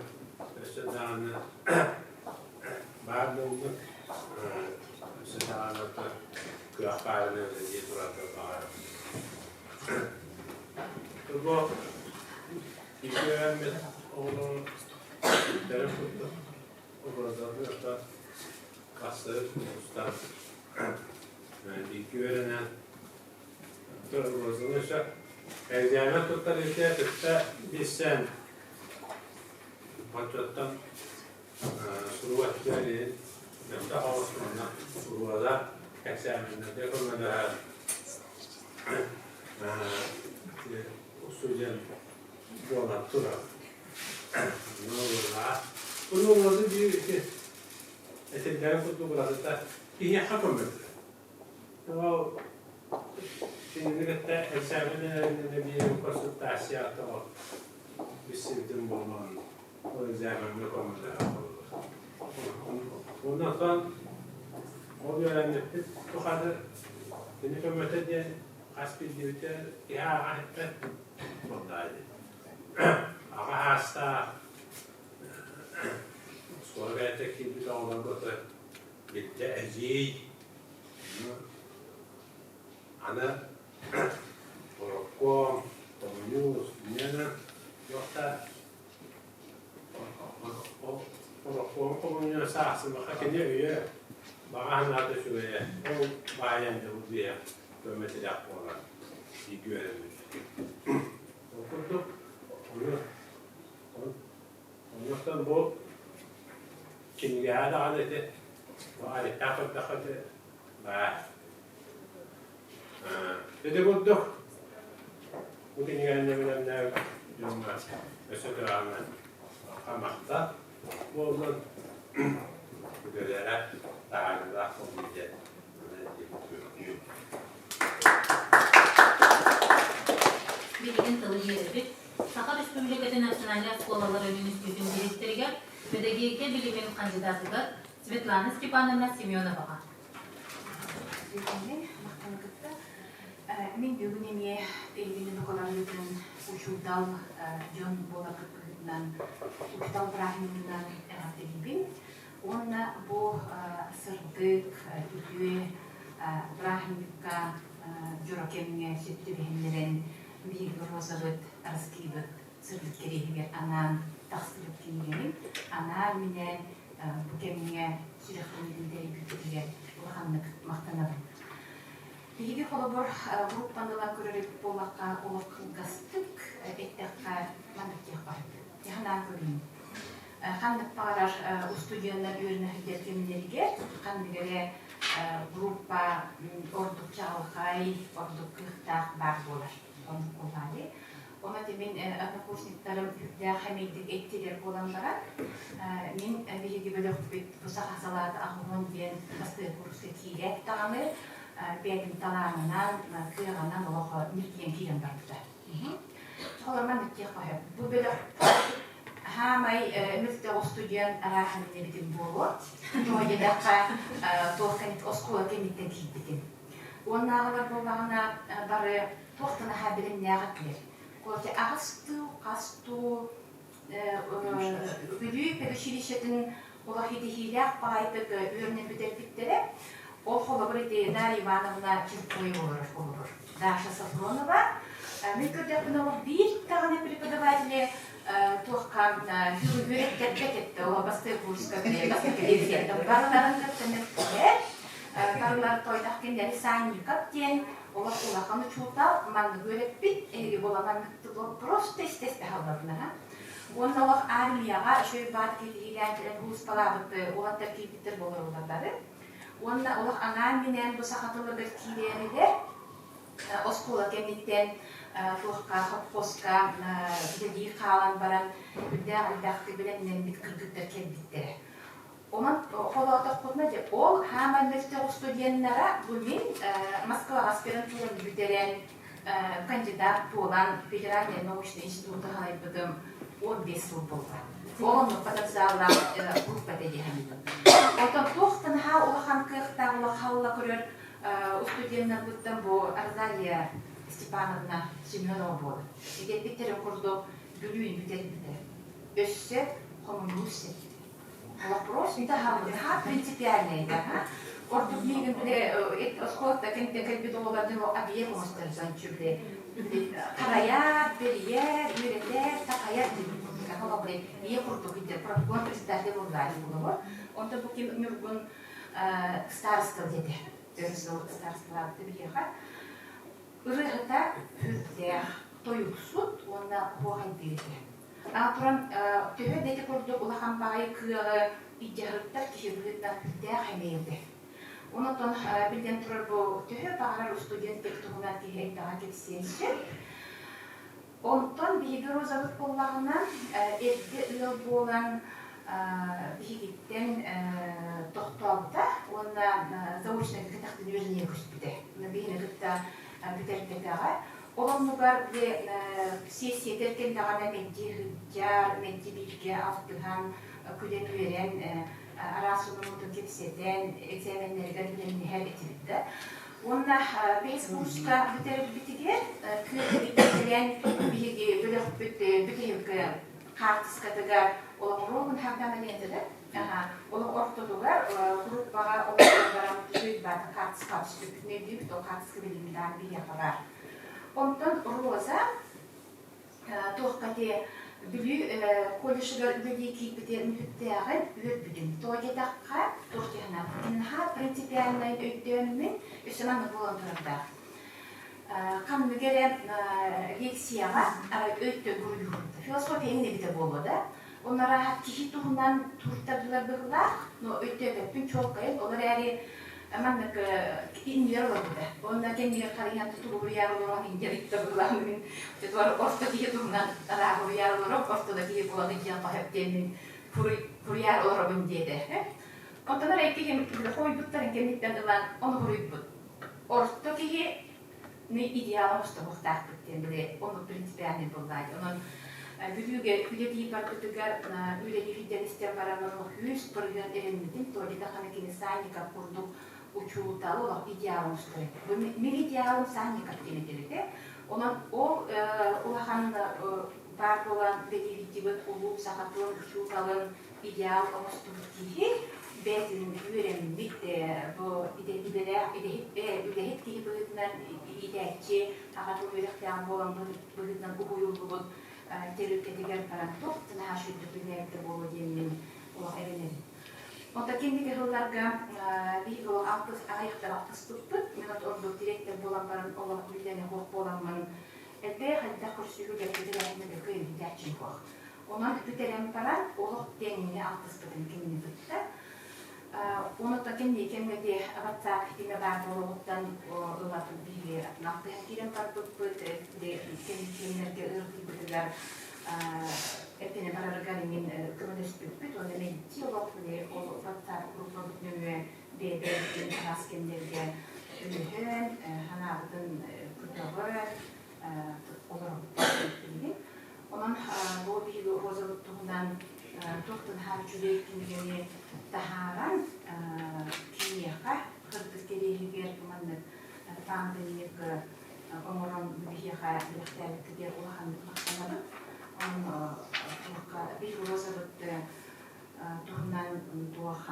өссө даҕаны баар буолбут, өссө даҕаны кыах баарына үлэлии турарга баҕарабын. Бу бииргэ үөрэммит оҕолору курдук образование Хасыр устан бииргэ үөрэнэн Розаны өссө экзамен туттарыыта кытта билсэн оччоттон сурук өттүгэр мөлтөх оҕус уонна Роза экзаменнарга көмөлөһөр устудьуон буолан турар. Ону Роза биир Этиллэрин курдук уратыта киһиэхэ көмөлөһөр. Ол кинини кытта экзамен биир консультация тоҕо билсибитим буолуон ол экзамеҥҥа көмөлөһөр Оннуттан ол үөрэммиппит тухары кини көмөтө диэн хас биирдиибитэ киһи ааҕа иһиппэт буоллаҕа дии. Аҕа саастаах Оскуола бэйэтэ киирбит оҕолорго биирдэ эдьиий аны борокуом, хомуньуус, Олохпуон хомунньуоса аахсыбакка кини өйө, баҕа санаата үчүгэйэ, ол баайан дьолу көмө-тирэх буолан бииргэ үөрэммит. Ол курдук, ону оннуктан бу кинигэҕэ даҕаны ити бу арыттаах көрдөххө ити баар. Ити курдук бу кинигэни бэлэмнээбит дьоҥҥо өссө кыраҕынан махтал буоллун, үлэлэрэ таһаарыылаах буоллун диэн Билигин тылы биэрэбит. Саха Республикатын национальнай оскуолаларын үнүстүүтүн дириэктэригэр, педагогика билимин кандидатыгар Светлана Степановна Семеноваҕа. Билигин махтаны кытта мин бүгүн эмиэ эйигин Николаевнытын учуутал дьон буоларгыт быһыытынан учуутал бырааһынньыгынан эҕэрдэлиибин уонна бу сырдык, үтүө бырааһынньыкка дьоро кэмҥэ сөп түбэһиннэрэн биһиги розабыт, араскыыбыт сырдык кэриэһигэр анаан тахсыбыт кинигэни анаан-минээн бу кэмҥэ сүрэхтэниитин тэрийбиппитигэр улаханнык махтанабын. Биһиги холобур группаны ылан көрөр эбит буоллахха, олох кылгастык эттэххэ маннык диэх баар. Санаан көрүүм. Ханнык баҕарар устудьуоннар үөрэнэ сылдьар кэмнэригэр ханнык эрэ группа ордук чаҕылхай, ордук кыахтаах баар буолар. Оннук буоллаҕа дии. Ону ити мин однокурсниктарым үрдээх хэмэйдик эттилэр буолан баран, мин биһиги бөлөхпүт бу саха салаата аҕыһын диэн бастакы курска киирээт даҕаны бэйэтин талаанынан, кыаҕынан олох ньиргийэн киирэн барбыта. Холор маннык диэх сөп. Бу бөлөх хаамай мөлтөх устудьуон арааһын эбитим буолуо. Тоҕо диэтэххэ, туох оскуола кэнниттэн киирбитим. Уоннааҕылар буоллаҕына бары туох да наһаа билимнээх этилэр. Короче, аҕыстыы, хастуу Бүлүү педучилищетын олох итиһиилээх баҕайытык үөрэнэн бүтэрбиттэрэ. Ол холобур ити Дарья Ивановна Чиркоева олорор холобур. Даша Софронова. Мин көрдөхпүнэ олох биир даҕаны преподаватели туохха үөрэттэрбэт этэ. Ол бастакы курска бастакы барыларын кытта мөккүһэр. Барылар тойдох кинилэри Санников диэн олох улахан учуутал маннык үөрэппит, эһиги буола маннык просто истэспэ хаалларбына. Уонна олох армияҕа үчүгэй баар киһилээн кэлэн улууспалаабыт уолаттар киирбиттэр буолар бары. Уонна олох анаан-минээн бу саха тылыгар киирээрилэр оскуола кэнниттэн туохха хопхуоска үлэлии хаалан баран үрдээх элбэхтик бэлэмнэммит кыргыттар кэлбиттэрэ. Онон холоотохпутуна дьэ ол хааман мөлтөх студеннара бу мин Москваҕа аспирантураны бүтэрэн кандидат буолан федеральный научный институту салайбытым 15 сыл буолла. Ол оннук потенциаллаах группа диэхэммин. Оттон туох да наһаа улахан кыахтаах улахалла көрөр студеннарбыттан бу Розалия Степановна Семенова буолар. Итиэппиттэрин курдук Бүлүүнү бүтэрбитэ. Өссө хомуньуус сэргитэ. Вопрос наһаа принципиальный да, Ордук миигин бile оскуолата кэнниттэн кэлбит оҕолордун объект оҥостор дьончу бile харайар, бэрийэр, үөрэтэр, такайар диэн курдук. Холобур, ийэ курдук идэ профком председатель буоллаары буолабы. Онтон бу ким Ньургун староста диэтэ. Өр сыл старосталаабыта биһиэхэ. Ырыаһыта сүрдээх, тойуксут уонна куохайдыыр этэ. Аны туран, төһө да ити курдук улахан баҕайы кыаҕы илдьаһыттар киһи быһыытынан сүрдээх эмиэ этэ. Онон биллэн турар бу төһө баҕарар устудьуон кэп туһунан киһи элбэҕи кэпсиэн сөп. Онтон биһиги Розабыт буоллаҕына, эргэ ыал буолан биһигиттэн тохтообута уонна заочно кэтэхтэн үөрэниэ көспүтэ. Биһини кытта бүтэрбэтэҕэ. Ол оннугар сиэссийэтэр кэллэҕинэ мэлдьи сылдьар, мэлдьи бииргэ алтыһан, күлэн-үөрэн, араас сонуннутун кэпсэтэн, экзаменнэригэр бэлэмнэһэр этибит да. Уонна бэһис курска бүтэрбитигэр кэлэн биһиги бөлөхпүт бүтэһик хаартыскатыгар олоҕуруогун хардана диэн этэ да олох ортотугар группаҕа олорон баран үчүгэй хаартыска түспүппүт өйдүүбүт ол хаартыска билигин даҕаны биһиэхэ баар. Онтон Роза туохха ти Бүлүү колледжыгар үлэлии киирбитин үһүктээҕин үөрбүтүм. Тоҕо диэтэххэ, туох дьаһанар, наһаа принципиальнай өйдөөммүн өссө маннык буолан турардаах. Ханнык эрэ лекцияҕа арай өйтөн суруйуһунта. Философия иҥин эбитэ буолуо да. Онно арааһа киһи туһунан туруктардылар быһыылаах, но өйдөөбөппүн чуолкайын, ол эрээри маннык иннигэр олорбута. Уонна кэннигэр харыйан тутулуруйаар олорон индия ыйытта быһыылаах мин орто киһи туһунан арааһыруйаар олорон ортода киһи буолан ыйыахха сөп диэммин фуруйаар олоробун диэтэ. Онтон эрэ киһим хойбуттарын кэнниттэн ылан ону хуруйбут. Орто киһи идеал оҥостубуохтаахпыт диэн били оннук принципиальный буоллаат. Онон Бүлүүгэ үлэлии барбытыгар үлэлии сылдьан истэн баран 100% эрэммитин Толика хана кини Санников курдук учуутал олох идеал оҥостор этэ. Бу мин идеалым Санников диэн этэр этэ. Онон ол улахан баар буолан үлэлии улуу саха тылын учууталын идеал оҥостубут киһи бэйэтин үөрэммит бу идэлээх үлэһит киһи быһыытынан иитээччи аҕа тыл үөрэхтээх буолан быһыытынан уһуйуллубут тэрилтэтигэр баран туох да наһаа үчүгэйдик үлэлээбитэ буолуо диэммин олох эрэнэбин. Онтон кэнники сылларга биһиги олох алтыс аҕыйахтар алтыспыппыт. Мин ордук директор буолан баран олох үлэлэни суох буоламмын элбэх элбэх көрсүһүүлэргэ тэрээһиннэргэ кыайан иитээччим суох. Онон бүтэрэн баран олох тэҥҥэ алтыспытым кинини кытта. Онуттан кэнники кэмҥэ дии WhatsApp ситимэ баар буолуоҕуттан ыла биһиги алтыһан киирэн барбыппыт. Кэмнэргэ ыарытыйбытыгар эрдэнэ барарыгар мин көмөлөспүппүт уонна мэлдьи олох ол WhatsApp группабыт нөҥүө бэйэ-бэйэбитин араас кэмнэргэ өйөһөн, санаабытын көтөҕөн олоробут билигин. Онон бу биһиги розабыт туһунан туох да наһаа үчүгэй кинигэни таһааран киниэхэ кырдык кэриэһигэр маннык памятник оҥорон биһиэхэ бэлэхтээбиккитигэр улаханнык махтанабыт. Онон туохха биһиги розабыт туһунан туох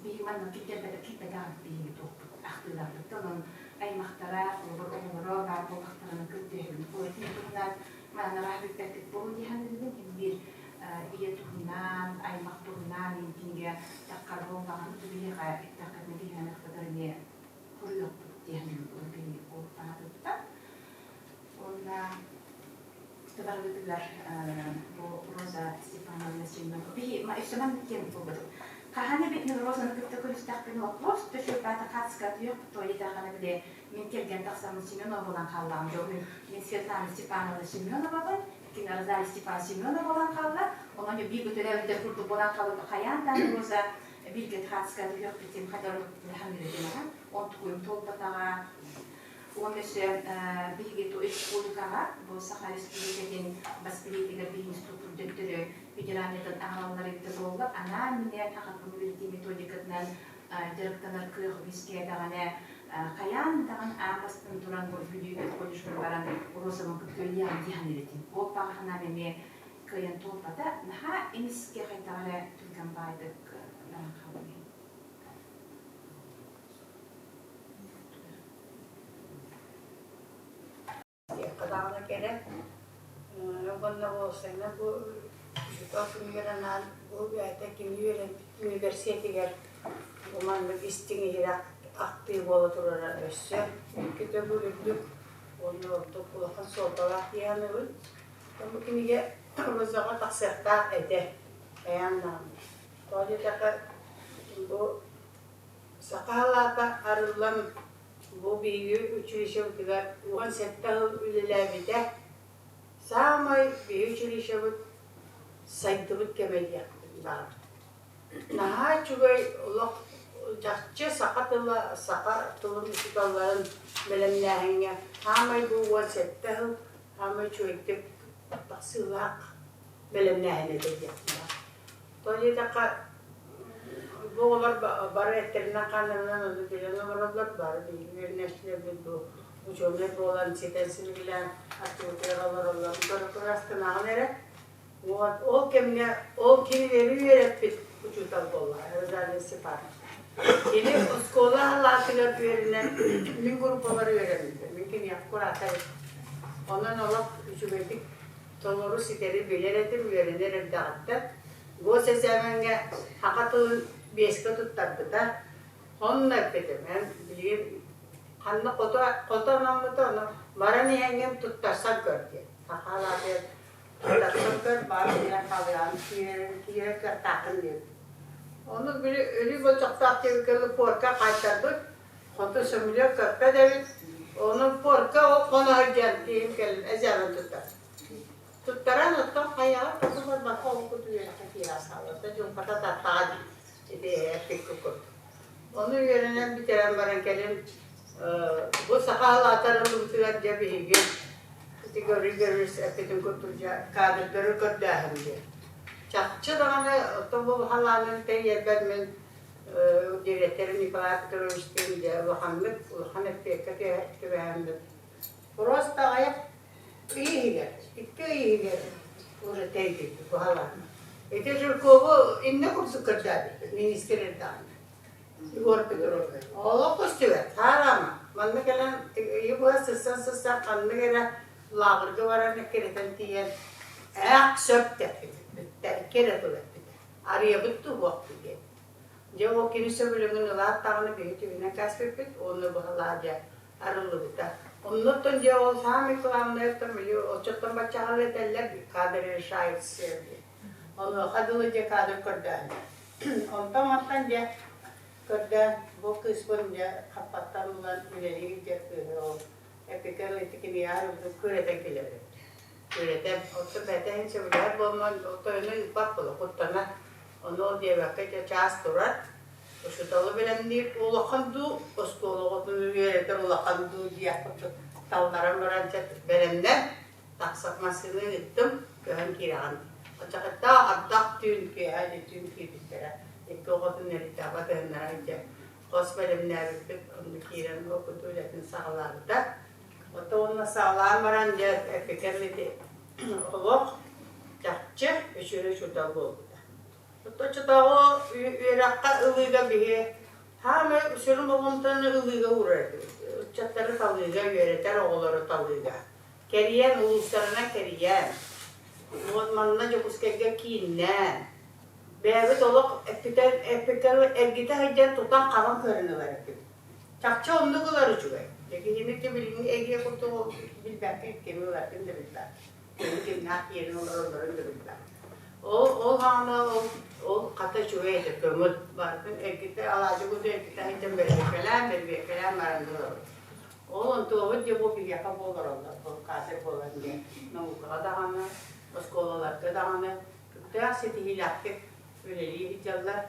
биһиги маннык киллэрбэтэх киирбэтэҕит биһиги туохпут ахтыыларбыт. Онон аймахтара, оҕолоро баар буоллахтарына көрдөһөбүн. Кини туһунан манан бүппэппит буолуо дии саныыбын. Биир ийэ туһунан, аймах туһунан кинигэ таххар буоллаҕына биһиэхэ эттэххитинэ биһиги аймахпытыгар эмиэ суруйуохпут диэн биһиги уолтаатыттан. Уонна барыбытыгар бу Роза Степановна Семенова биһи өссө маннык диэн буолбутум. Хаһан эбит мин Розаны кытта көрүстэхпинэ вопрос төшөппаата хааска туйах туойдаахана биле мин кэргэн тахсаммын Семенова буолан хааллаҕым дьол мин Светлана Степановна Семеновабын кини Розалия Степан Семенова буолан хаалла онон биир көтөрөөбүтэр курдук буолан хаалбыт хайаан даҕаны Роза бииргэ хааска туйах битим хадар ханыыр онтукуйум туолбатаҕа Уонна өссө биһиги республикаҕа бу Саха Республикатын бас билиитигэр биһиги институт төттөрү федеральныйтан аҕалаллар эбитэ буоллар, анаан-минээн аҕатын үөрэтии методикатынан дьарыктанар кыах үөскээтэҕинэ, хайаан даҕаны аан бастаан туран бу Бүлүү педколледжыгар баран Розовын кытта үлэлиэҕим дии саныыр этим. Ол баҕа эмиэ кыайан туолбата. Наһаа эмискэ хайдах эрэ түргэн баайдык баран хаалбыт. Даҕаны кэлэн уонна уопсайынан бу учуутал күнүгэр анаан бу бэйэтэ кини үөрэммит университетигэр бу маннык истиҥ иһирэх ахтыы буола турара өссө икки төгүл үрдүк уонна ордук улахан суолталаах дии саныыбын. Бу кинигэ Розаҕа тахсыахтаах этэ хайаан даҕаны. Тоҕо диэтэххэ бу Саха халаата арыллан бу биһиги училищебытыгар 17 сыл үлэлээбитэ. Саамай биһиги училищебыт сайдыбыт кэмэ диэхпин баҕарабын. Наһаа үчүгэй олох чахчы саха тыла, саха тылын учууталларын бэлэмнээһиҥҥэ саамай бу 17 сыл саамай үчүгэйдик тахсыылаах бэлэмнээһин этэ диэхпин баҕарабын. Тоҕо диэтэххэ, бу оҕолор бары эттэринэн-хааннарынан ону билэн олороллор, бары биһиги үөрэнээччилэрбит бу учуонай буолан ситэн силигилээн аттыбытыгар олороллорун көрө-көрө эрэ. Вот ол кэмҥэ ол кинилэри үөрэппит учуутал буолла Розалия Степановна. Кини оскуола халаатыгар үөрэнэн мин группалар үөрэммитим. Мин киниэхэ куратор. Онон олох үчүгэйдик. толору ситэри билэр этим үөрэнэр эрдэҕиттэн. Госэксээмэҥҥэ саха тылын биэскэ туттарбыта. Онно эппитим, эн билигин ханна хото, хото анаммыта, ону баран иһэҥҥин туттарсан көр диэн. Сахалаатыгар туттарсан көр, баар иһэн халыйаан киирэрин киирэр кыахтааххын диэбит. Ону били өлүү болдьохтоох диэбиккэ пуорка хаайтарбыт, хоту сөмүлүөт көппөт эбит. Ону пуорка ол хоно сылдьан киһим кэлин эзээмэн туттар. Туттаран оттон хайаҕа хоту барбакка ол курдук үөрэххэ киирэ хаалбыта дьылҕата тартаҕа дии ити эппиккэ курдук. Ону үөрэнэн бүтэрэн баран кэлин бу саха алаатар ылыбытыгар дьэ биһиги ити көрү-көрүс эппитин курдук дьэ кадрдары көрдөөһүн диэн. Чахчы даҕаны оттон бу халаанын тэрийэрбэр мин дириэктэр Николай Петровичтыын дьэ улаханнык улахан эппиэккэ түбэһэммит. Просто аҕыйах ый иһигэр, икки ый иһигэр уже тэйбиппит бу халааны. Ити Жиркову иннэ курдук көрдөөбүппүт, министр эрдэҕинэ. Егор Петрович. Олох көстүбэт, хаарама. Манна кэлэн ыйы быһа сыссан-сыссан ханнык эрэ лааҕырга баран эккирэтэн тиийэн ээх сөп дэппит. Бүттэ, икки эрэ тыл эппитэ. Арыйабыт туһуохпут диэн. Дьэ ол кини сөбүлэҥин ылаат даҕаны биһи түбүнэн кээспиппит уонна быһалаа дьэ арыллыбыта. Оннуттан дьэ ол саамай главное били оччоттон баччаҕа этэллэр кадр решает все диэн. Онуоха дылы дьэ кадр көрдөөн. Онтон мантан дьэ көрдөөн бу кыыспын дьэ хаппаттан булан үлэлии илдьэр кыыһы ол эпикэр ити кинигэҕэ күрэтэн килэбин. Күрэтэн отто бэйэтэ иһин сөбүлэһэр буолман тойону ыыппат буола куттанар. Ону ол диэбэккэ дьэ чаас турар. Учууталы бэлэмниир улахан дуу, оскуола оҕотун үөрэтэр улахан дуу диэх курдук талларан баран дьэ бэлэмнэн тахсар массыына ыыттым, көһөн киирэҕин. Оччоҕуттаах ардах түүн киэһэ дьэ түүн киирбиттэрэ. Икки оҕотун эрийдэҕэ батыһыннара илдьэ хос бэлэмнээбиппит, онно киирэн ол курдук үлэтин саҕалаабыта. Ото уонна саҕалаан баран дьэ эпикэр ити олох чахчы үчүгэй учуутал буолбута. Оччотооҕу үөрэххэ ылыыга биһи хаамай сүрүн болҕомтону ылыыга уурар этибит. Ыччаттары талыыга, үөрэтэр оҕолору талыыга. Кэрийэн, улуустарынан кэрийэн, вот манна Дьокуускайга кииннээн, бэйэбит олох эппитэр эппикэр эргитэ сылдьан тутан-хабан көрөн ылар этибит. Чахчы оннук ылар үчүгэй. Дьэ киһини билиҥҥи эгиэ курдук билбэккэ кими ыларгын да билбэт. Кими кимнээх киирэн олороллорун да билбэт. Ол ол хаана ол ол хата үчүгэй этэ көҥүл. Барытын эргитэ алаадьы курдук эргитэ сылдьан бэрбиэккэлээн бэрбиэккэлээн баран ылабыт. Ол онтуобут дьэ бу биһиэхэ бу олороллор. Ол каадыр буолан диэн наукаҕа даҕаны, оскуолаларга даҕаны күүстээх ситиһиилээхтик үлэлии сылдьаллар.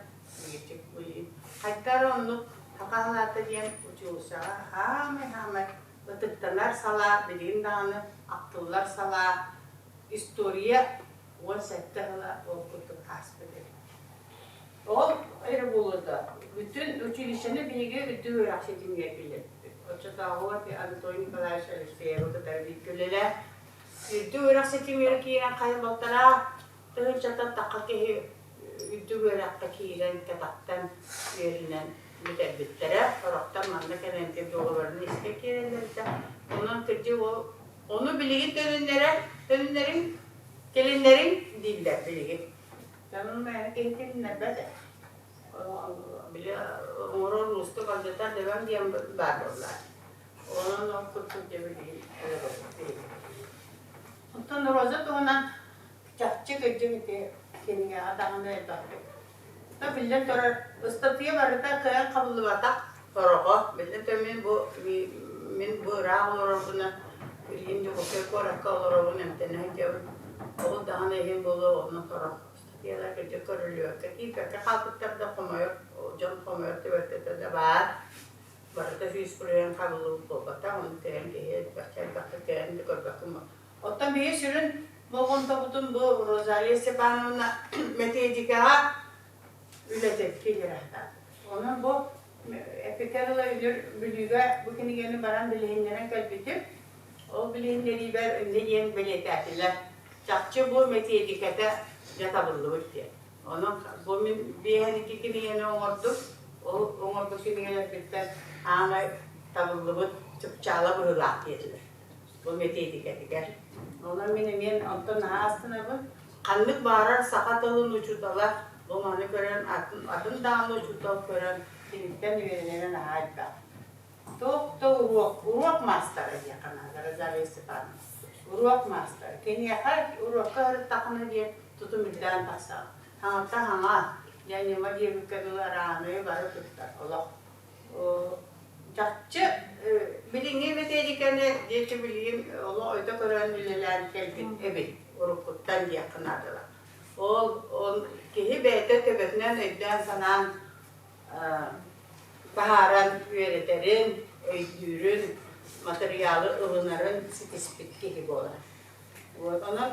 Хайдах эрэ оннук саха салаата диэн учуулусаҕа хаамай-хаамай ытыктанар салаа, билигин даҕаны ахтыллар салаа, история 17 сыла ол курдук ааспыт эбит. Ол эрэ буолуо да, бүтүн училищены биһиги үрдүк үөрэх ситимигэр киллэрбиппит. Оччотооҕу Анатолий Николаевич Алексеевы кытары бииргэ үлэлээн, үрдүк үөрэх ситимигэр киирэн хайа балтараа тыһыынчаттан тахха киһи үрдүк үөрэххэ киирэн кэтэхтэн үөрэнэн бүтэрбиттэрэ. Сорохтор манна кэлэн дуогабарын искэ киирэллэрдэ. Онон кырдьык ол ону билигин төнүннэрэ төнүннэриҥ кэлиннэриҥ дииллэр билигин. Дьонум мээнэ киһи төнүннэрбэт ээ. Били оҥорор уустук алдьатар дөбөҥ диэн баар буолла. Онон ол курдук дьэ билигин олоробут билигин. Оттон Роза туһунан чахчы кырдьык ити кинигэҕэ даҕаны элбэхтик. То биллэн турар, ыстатыйа барыта кыайан хабыллыбатах сороҕо. Биллэн турар, мин бу мин бу ыраах олорорбунан билигин Дьокуускай куоракка олоробун, эмтэнэ сылдьабын. Ол даҕаны иһин буолуо, онно сорох ыстатыйалар кырдьык көрүллүбэккэ, киирбэккэ хаалбыттар да хомойор, дьон хомойор түбэлтэтэ да баар. Барыта 100% хабыллыбыт буолбатах, ону кыайан киһи элбэхчэ элбэхтик кыайан да көрбөккүн Оттон биһиги сүрүн болҕомтобутун бу Розалия Степановна мэтиэдьикэҕэ үлэтин киллэрэхтээх. Онон бу эпикэр ыла үнүр Бүлүүгэ бу кинигэни баран билиһиннэрэн кэлбитим. Ол билиһиннэриибэр инньэ диэн бэлиэтээтилэр. Чахчы бу мэтиэдьикэтэ дьэ табыллыбыт диэн. Онон бу мин биэһэн икки кинигэни оҥордум. Ол оҥорбут кинигэлэрбиттэн аамай табыллыбыт чыпчаала быһыылаах диэтилэр. Бу мэтиэдикэтигэр. Онон мин эмиэ онтон наһаа астынабын. Ханнык баарар саха тылын учуутала бу маны көрөн, атын, атын даҕаны учуутал көрөн, киниттэн үөрэнэрэ наһаа элбэх. Туох да уруок, уруок маастара диэххэ наада Розалия Степановна. Уруок маастара. Киниэхэ уруокка сырыттаххына диэн тутум үрдээн тахсаҕын. Хаҥата хаҥа, дьэ ньыма диэбиккэ дылы араанайы бары туттар олох. Чахчы билиҥҥи методиканы диэки билигин олох өтө көрөн үлэлээн кэлбит эбит уруккуттан диэххэ наадалаах. Ол, ол киһи бэйэтэ төбөтүнэн өйдөөн-санаан таһааран үөрэтэрин, өйдүүрүн, матырыйаалы ылынарын ситиспит киһи буолар. Вот, онон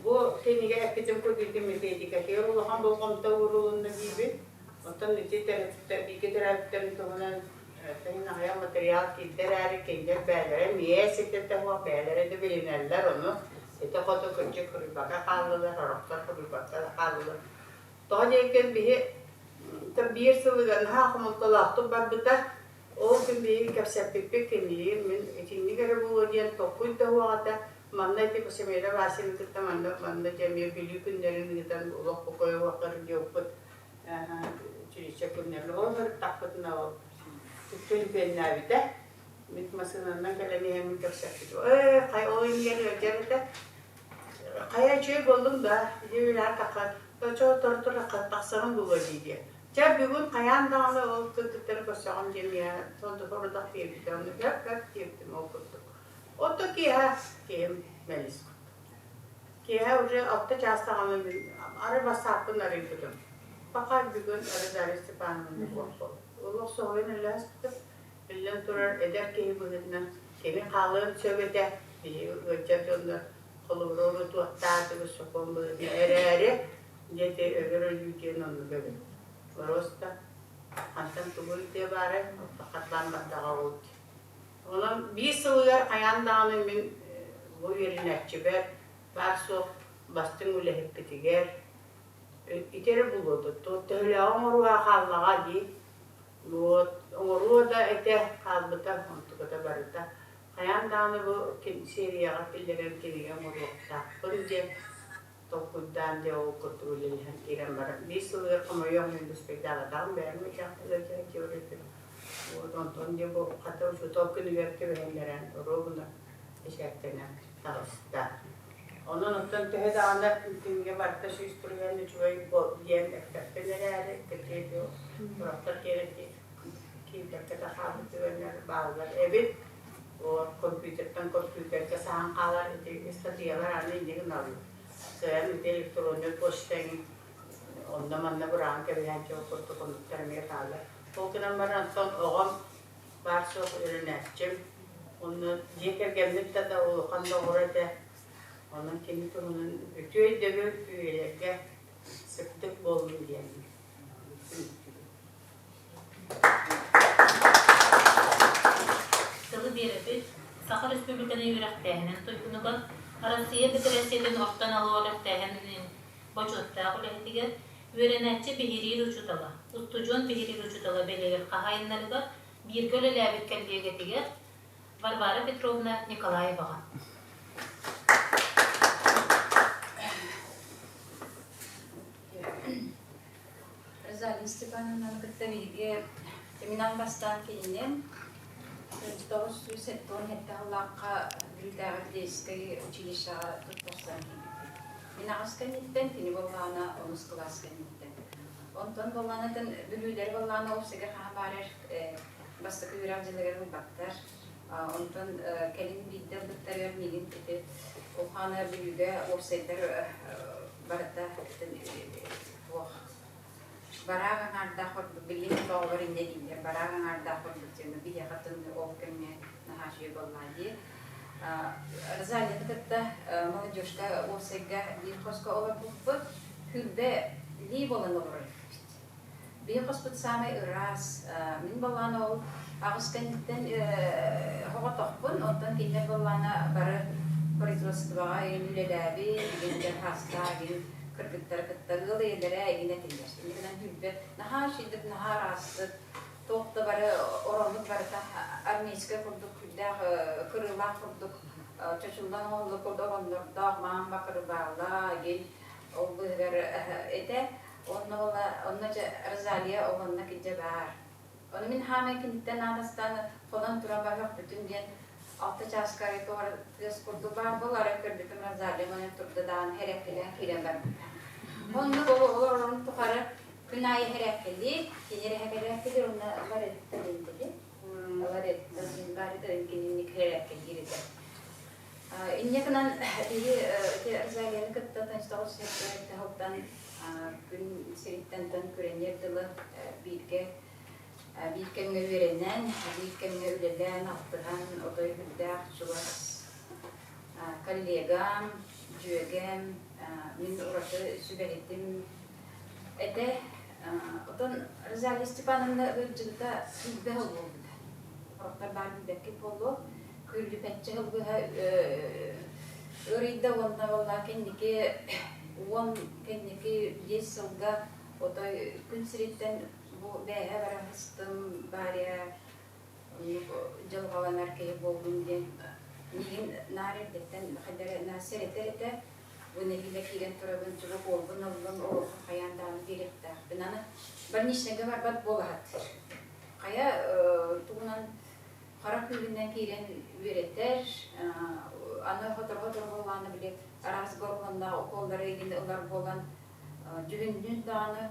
бу кинигэ эппитим курдук методикатыгар улахан болҕомто уурулунна диибин. Оттон ити төрөппүттэр, бииргэ төрөөбүттэрин туһунан тэҥин аҕыйах матырыйаал киирдэ эрээри, кинилэр бэйэлэрэ эмиэ ситэтэ суох, бэйэлэрэ да билинэллэр, ону ити хоту кырдьык суруйбакка хааллылар, сорохтор суруйбакка да хааллылар. Тоҕо диэкин биһи биир сылыгар наһаа хомолтолоохтук барбыта. Ол күн биһиги кэпсэппиппит кинилиин мин итинник эрэ буолуо диэн толкуй да суох этэ. Манна ити Семена Васильевна кытта манна манна дьэ эмиэ Бүлүү күннэрин ыытан олох бокуойуохтарын диэбиппит училище күннэрин ол сырыттахпытына ол төлөпүөннээбитэ. Мин массыынанан кэлэн иһэммин кэпсэппит. Ээ, хай ол иннигэр ыалдьар этэ. Хайа үчүгэй буоллуҥ да, дьиэ таххан, оччо тор-тор тахсарым буолуо дии диэ. Чэ, бүгүн хайаан даҕаны ол кыргыттары көрсөҕүм диэн миэхэ сордох диэбитэ, ону хөп-хөп диэбитим ол курдук. Отто киэһэ киһим мэлис курдук. Киэһэ уже алта чаастаҕына мин ары бассааппын арыйбытым. Пока бүгүн Розалия Степановна буолбут. Олох соһуйан өлөөспүтүм. Биллэн турар, эдэр киһи быһыытынан кини хаалыан сөп этэ. Биһиги ыалдьар дьоннор холобура урутуохтаатыбыт сокуон быһыытынан эрээри, дьэ өлөр өлүү диэн оннук эбит. Просто хантан тугу ыытыа баарай, хатылаан бардаҕа ол. Онон биир сылыгар хайаан даҕаны мин бу үөрэнээччибэр баар-суох бастыҥ үлэһиппитигэр ити эрэ буолуо дуо, төһөлөөҕү оҥоруоҕа хааллаҕа дии. Вот, оҥоруо да этэ хаалбыта, онтуката барыта. Хайаан даҕаны бу серияҕа киллэрэн кинигэ оҥоруохтаахпын диэн толкуйдаан дьэ ол курдук үлэлэһэн киирэн баран биир сылыгар хомойуох иһин успейдаабатаҕым бэйэм теориятын. Вот онтон дьэ бу хата учуутал күнүгэр түбэһиннэрэн оруобуна бэчээттэнэн таҕыста. Онон оттон төһө даҕаны кинигэ барыта 100% үчүгэй диэн эппэппин эрээри, кырдьык сорохтор киирбэккэ да хаалбыт түгэннэр бааллар эбит. Вот компьютертан компьютерга саһан хаалар ити ыстатыйалар аны инньэ гыналлар. Кыайан ити электроннай почта эҥин онно-манна быраҕан кэбиһээччи ол курдук оннуктар эмиэ бааллар. Ол гынан баран оттон оҕом баар-суох үөрэнээччим. Онно дьиэ кэргэммит да да улахан доҕоро этэ. Онон кини туһунан үтүө өйдөбүл үйэлэргэ сырдык буоллун диэн Тылы биэрэпит Саха Республиканы үөрэхтээһинин туйгунугар, Арассыыйа Федерациятын орто анал үөрэхтээһинин бочуоттаах үлэһитигэр, үөрэнээччи биһириир учуутала, устудьуон биһириир учуутала бэлиэлэр хаһаайыннарыгар, бииргэ үлэлээбит кэллиэгэтигэр Варвара Петровна Николаеваҕа. Розалия Степановнаны кытта биһиги Тиминан бастаан кининэн 977 сыллаахха Бүлүүтээҕи Флейскэй училищеҕа туттарсан киирбиппит. Мин аҕыс кэнниттэн, кини буоллаҕына онус кылаас кэнниттэн. Онтон буоллаҕына Бүлүүлэри буоллаҕына уопсайга хаһан баарар бастакы үөрэх дьылыгар ылбаттар. Онтон кэлин биирдэ ылбыттарыгар миигин ити Ухаана Бүлүүгэ уопсайдар барыта туох бараак аҥаардаах курдук билигин оҕолор инньэ дииллэр бараак аҥаардаах курдук диэн биһиэхэ ол кэмҥэ наһаа үчүгэй буоллаҕа дии. Розалияны кытта молодежка уопсайга биир хоско олорбуппут күлбэ лии буолан олорор этибит. Биир хоспут саамай ыраас. Мин буоллаҕына ол аҕыс кэнниттэн оҕотохпун, оттон кинилэр буоллаҕына бары производствоҕа игин үлэлээбит, игин дьэ хаастаах игин кыргыттары кытта ыал ийэлэрэ игин этилэр. Инньэ гынан күлбэт наһаа үчүгэйдик, наһаа ыраастык, туох да бары ороммут барыта армейскай курдук күллээх, кырыылаах курдук. чочуллан оҥоһуллубут курдук оҕоннордоох маҥан бакырыбаала гин ол быыһыгар этэ. Онно буола онно дьэ Розалия ол онно килдьэ баар. Ону мин хаамай киниттэн аанастаан хонон туран барыахпытын диэн алта чааска арай тоҕо тыас курдук баар буолар, арай көрбүтүм Розалия манан турда даҕаны хэрээккэлээн киирэн барбыта. Оннук ол олорорун тухары күн аайы хэрээккэлиир, кини эрэ хэрээккэлиир, онно Лоретта диэн Лоретта диэн баар этэ, кинини хэрээккэлиир этэ. Инньэ гынан биһи ити Розалияны кытта Тончтоҕус сылтан күн сириттэн тон күрэниэр дылы бииргэ биир кэмҥэ үөрэнэн, биир кэмҥэ үлэлээн, алтыһан, отой үрдээх чугас коллегам, дьүөгэм, мин ураты сүбэһитим этэ. Отон Розалия Степановна ыалдьыбыта 20 сыл буолбута. Сорохтор баар билбэккит буолуо. Күллүпэччэ сыл быһа ыарыйда уонна буолла кэнники уон кэнники биэс сылга отой күн сириттэн бу бээһэ бараһыстым Варя дьылҕаланар киһи буоллум диэн миигин наар эрдэттэн хайдара наар сэрэтэр этэ. Бу нэһиилэ киирэн турабын, чугас уолбун ыллым, оруоха хайаан даҕаны биэриэхтээхпин. Аны больничнайга барбат буолаһаттыр. Хайа тугунан хара күүһүнэн киирэн үөрэтэр, аны хоторго-хоторго буоллаҕына били араас гормоннаах уколлары игин ылар буолан дьүһүннүүн даҕаны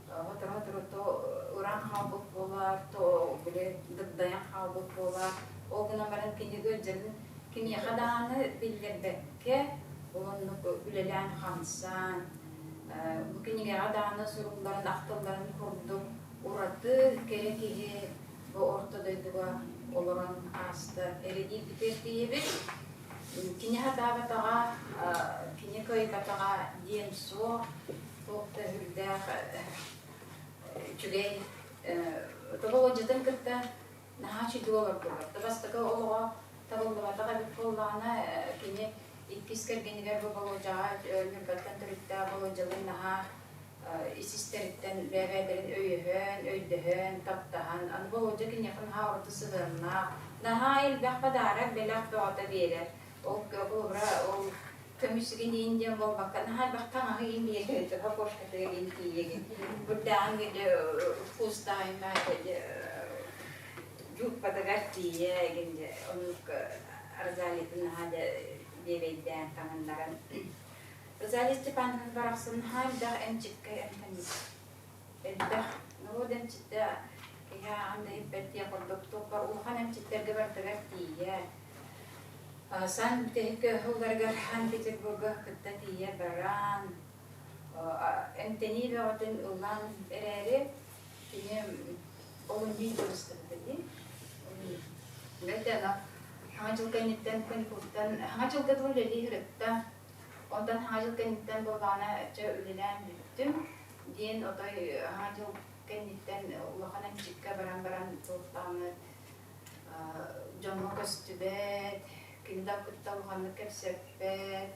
хоторо-хоторо то ыран хаалбыт буолар, то били дыгдайан хаалбыт буолар. Ол гынан баран кини ыалдьарын кимиэхэ даҕаны биллэрбэккэ оннук үлэлээн-хамсаан бу кинигэҕэ даҕаны сурулларын, ахтылларын курдук ураты кэрэ киһи бу орто дойдуга олорон ааста. Эрэдиирбитигэр тиийэбит. Кини сатаабатаҕа, кини кыайбатаҕа диэн суох, туох да үрдээх үчүгэй Болуодьатын кытта наһаа үчүгэй олордулар. Бастакы олоҕо табыллыбатах эбит буоллаҕына, кини иккис кэргэнигэр бу Болуодьаҕа Ньурбаттан төрүттээх Болуодьалыын наһаа ис-истэриттэн бэйэ-бэйэлэрин өйөһөн, өйдөһөн, таптаһан, аны Болуодьа киниэхэ наһаа ураты сыһыаннаах, наһаа элбэх подарок, бэлэх бөҕөтө биэрэр. Ол холобура, ол көмүс иин диэн буолбакка, наһаа элбэх таҥаһы иин биэрэр, төһө кошкатыгар иин тиийэгин. Бурдаан вкустаах дьууппатыгар тиийэ, оннук Розалиятын наһаа биэбэйдээн таҥыннаран Розалия Степановна барахсан наһаа элбэх эмчиккэ эмтэммит. Элбэх норуот эмчитэ киһи ааҕан да иһиппэт диэх курдук туохпар улахан эмчиттэргэ барытыгар тиийэ. Санкт сылларыгар Санкт-Петербурга кытта тиийэ баран эмтэнии бөҕөтүн ылан эрээри кини олунньу дьылыстыбыта дии. Бэрт Саҥа дьыл кэнниттэн каникултан Саҥа дьылга дылы үлэлии сырытта. Онтон Саҥа дьыл кэнниттэн буоллаҕына чэ үлэлээн бүттүм диэн отой Саҥа дьыл кэнниттэн улахан эмчиккэ баран баран туох даҕаны дьоҥҥо көстүбэт, кини да кытта улаханнык кэпсэппэт,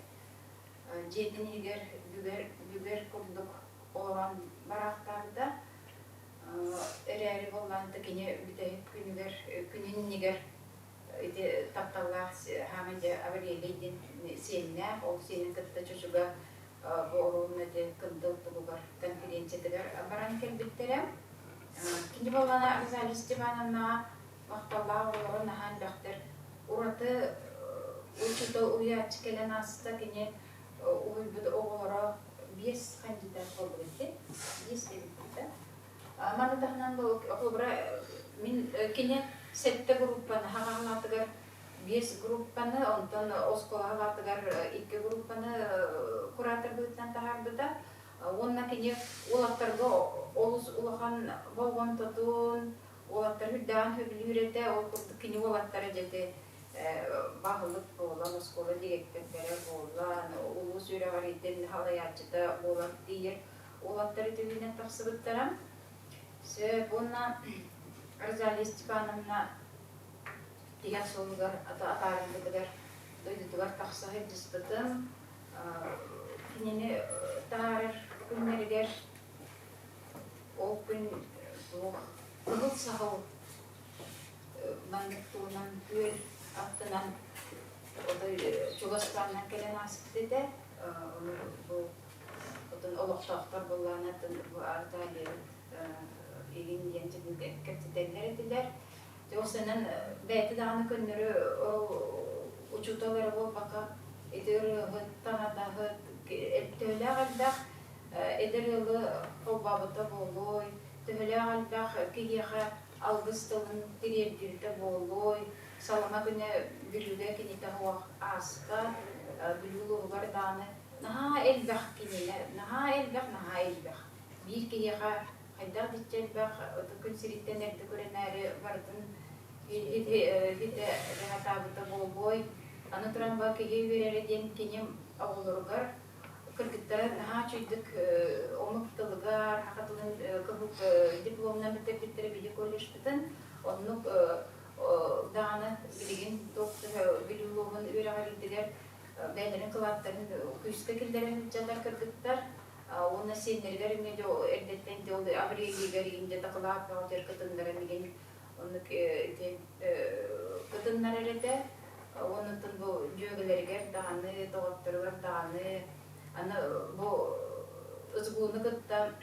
дьиэтин иһигэр бүгэр, бүгэр курдук олорон бараахтаабыта. Эрээри буоллаан да кини бүтэһик күнүгэр, күнүн иннигэр ити тапталлаах хаамай дьэ Аврелий диэн сиэннээх, ол сиэнин кытта чочуга бу оруобуна ити Кындыл тугугар конференциятыгар баран кэлбиттэрэ. Кини буоллаҕына Розалия Степановнаҕа махталлаах оҕолоро наһаа элбэхтэр. Ураты учуутал уһуйааччы кэлэн ааста, кини уһуйбут оҕолоро биэс кандидат буоллубут дии, биэс диэбиппит да. Маны таһынан холобура мин кини сэттэ группаны хаҕаҕалаатыгар биэс группаны, онтон оскуолаҕалаатыгар икки группаны куратор быһыытынан таһаарбыта. Уонна кини уолаттарга олус улахан болҕомтотун, уолаттары үрдээҕин сөбүлүүр этэ. Ол курдук кини уолаттара дьэти баһылык буолан, оскуола дириэктэрдэрэ буолан, улуус үөрэҕириитин салайааччыта буолан тиийэр уолаттары түһүүнэн тахсыбыттара. Сөп уонна Розалия Степановна тиһэх суолугар атаарыллыбытыгар дойдутугар тахса сылдьыспытым. Кинини таһаарар күннэригэр ол күн туох кыһыл саһыл маннык тугунан күөл аттынан Отой чугастааннан кэлэн ааспыт этэ. Ону бу отон олохтоохтор буоллаҕына бу Азалиябыт игин диэн кэпсэтэллэр этилэр. Дьэ бэйэтэ даҕаны көннөрү ол учуутал эрэ буолбакка ити ырыаһыт, таҥадаһыт, төһөлөөх элбэх эдэр ыалы холбообута буолуой, төһөлөөх элбэх киһиэхэ алгыс тылын тириэрдибитэ буолуой, салама күнэ Бүлүүгэ кинитэ суох ааспат, Бүлүү улууһугар даҕаны наһаа элбэх кинилэ, наһаа элбэх, наһаа элбэх. Биир киһиэхэ хайдах диччэ элбэх күн сириттэн эрдэ көрөнөөрү барытын хитэ сатаабыта буолуой. Аны туран ба киһи үөрэрэ диэн кини оҕолоругар кыргыттара наһаа үчүгдүк омук тылыгар, саха тылын кыһыл дипломунан бүтэрбиттэрэ били колледжпытын. Оннук даҕаны билигин туох Бүлүү улууһун үөрэҕириитигэр бэйэлэрин кылааттарын күүскэ киллэрэн сылдьаллар кыргыттар. Уонна сиэннэригэр эмиэ дьэ эрдэттэн дьэ ол Аврелийгэр игин дьэ дакылаат бөҕөтүгэр кытыннаран игин оннук ити кытыннарар этэ. Оннуттан бу дьүөгэлэригэр даҕаны, доҕотторугар даҕаны аны бу СГУ-ну кытта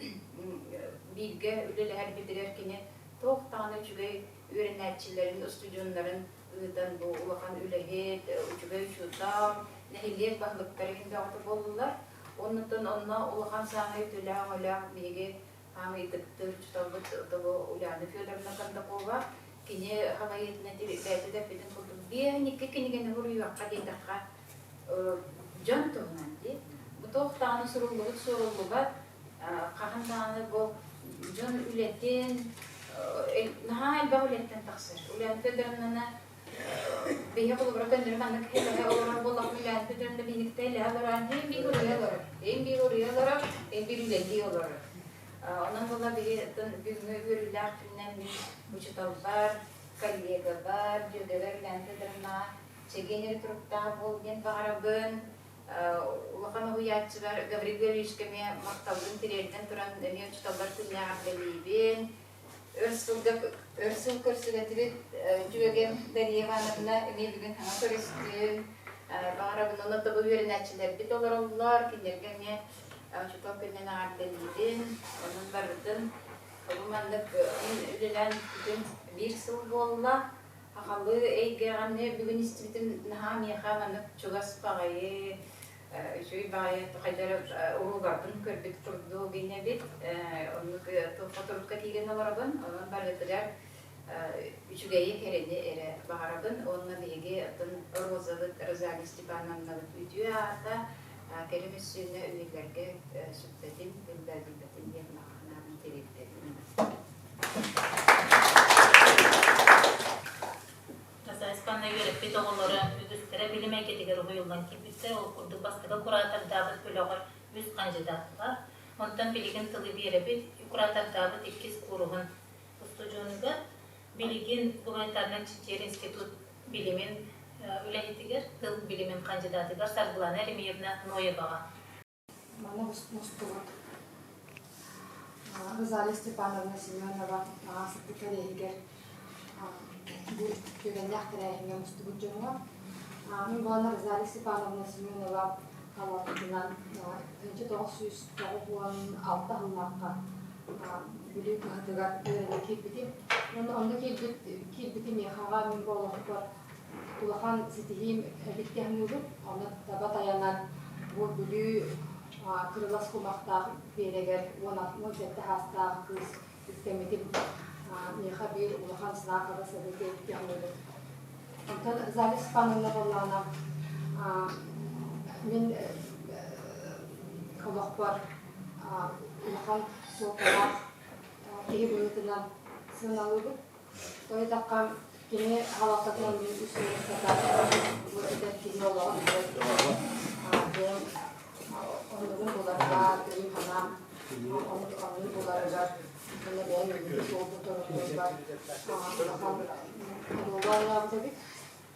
бииргэ үлэлэһэрбитигэр кини туох даҕаны үчүгэй үөрэнээччилэрин, устудьуоннарын ыытан бу улахан үлэһит, үчүгэй учуутал, нэһилиэк баһылыктара иһин бөҕөтө буоллулар. Оннуттан онно улахан саамай үтүөлээх-өҥөлөөх биһиги хаамай ытыктыыр учууталбыт тобу Ульяна Федоровна Кондакова кини халайыытынан бэйэтэ да эппитин курдук биэһин икки кинигэни суруйуохха диэтэххэ дьон туһунан дии. Бу туох даҕаны суруллубут суоруллубат хаһан даҕаны бу дьон үлэтин наһаа элбэх үлэттэн тахсар. Ульяна Федоровнаны биһи холобура көннөрү маннык хэлэһэ олорор буоллахпына Ульяна Федоровна биһиниктэй элэһэ олорор, эм биир уруйа олорор, эм биир уруйа олорор, эм биир үлэлии олорор. Онон буолла биһи бүгүҥҥү үөрүүлээх күнүнэн мин учууталбар, коллегабар, дьүөгэбэр Ульяна Федоровнаҕа чэгиэн эрэ туруктаах буол диэн баҕарабын. Улахан уһуйааччыбар Гаврил Гаврильевичка эмиэ махталбын тириэрдэн туран эмиэ учууталлар күннээх эҕэрдэлиибин. Өр сылга өр сыл көрсүбэтибит дьүөгэм Дария Ивановна эмиэ бүгүн саҥа көрүстүм. Баҕарабын онно тобу үөрэнээччилэрбит олороллор, кинилэргэ эмиэ учуутал күнүнэн эҕэрдэлиибин. Онон барытын бу маннык мин үлэлээн бүтүн биир сыл буолла. Сахалыы эйгэҕэ бүгүн истибитим наһаа миэхэ маннык чугас баҕайы, үчүгэй баҕайы хайда эрэ урууларбын көрбүт курдук инэбит. Оннук туохха турукка киирэн олоробун. Онон барытыгар үчүгэйи кэрэни эрэ баҕарабын. Уонна биһиги оттон Розабыт, Розалия Степановнабыт үтүө аата кэрэ мөссүөнэ үйэлэргэ сүппэтин, өлбөөдүйбэтин диэн баҕа санаабын тириэрдэбин. Казахстаҥҥа үөрэппит оҕолоро үгүстэрэ билим эйгэтигэр уһуйуллан киирбиттэр. Ол курдук бастакы куратордаабыт бөлөҕөр үс хандьыдааттар. Онтон билигин тылы биэрэбит. Куратордаабыт иккис кууруһун устудьуонугар билигин гуманитарнай чинчийэр институт билимин үлэһитигэр, тыл билимин хандьыдаатыгар Саргылана Еремеевна Ноеваҕа. Манна мустубут Розалия Степановна Семенова сырдык кэриэһигэр бу түгэннээх тэрээһиҥҥэ мустубут дьоҥҥо мин буолан Розалия Степановна Семенова талааппытынан 1996 сыллаахха Бүлүү кыһатыгар үөрэнэ киирбитим. Уонна онно киирбит киирбитим миэхэҕэ мин бу олохпор улахан ситиһиим эбит дии саныыбын. Онно таба тайанан бу Бүлүү кырылас кумахтаах биэрэгэр 17 саастаах кыыс үктэммитим миэхэ биир улахан знаковай событие эбит дии саныыбын. Онтон Залия Степановна буоллаҕына мин олохпор улахан суолталаах киһи быһыытынан сыаналыыбын. Тоҕо диэтэххэ, кини халалтатынан мин үс сыл устата бу эдэр киһи олоҕун бэйэм оннубун буларбар, өйүм-санаам оннун буларыгар уонна бэйэм инники суолбун торумнуурбар улахан оруолу оонньообут эбит.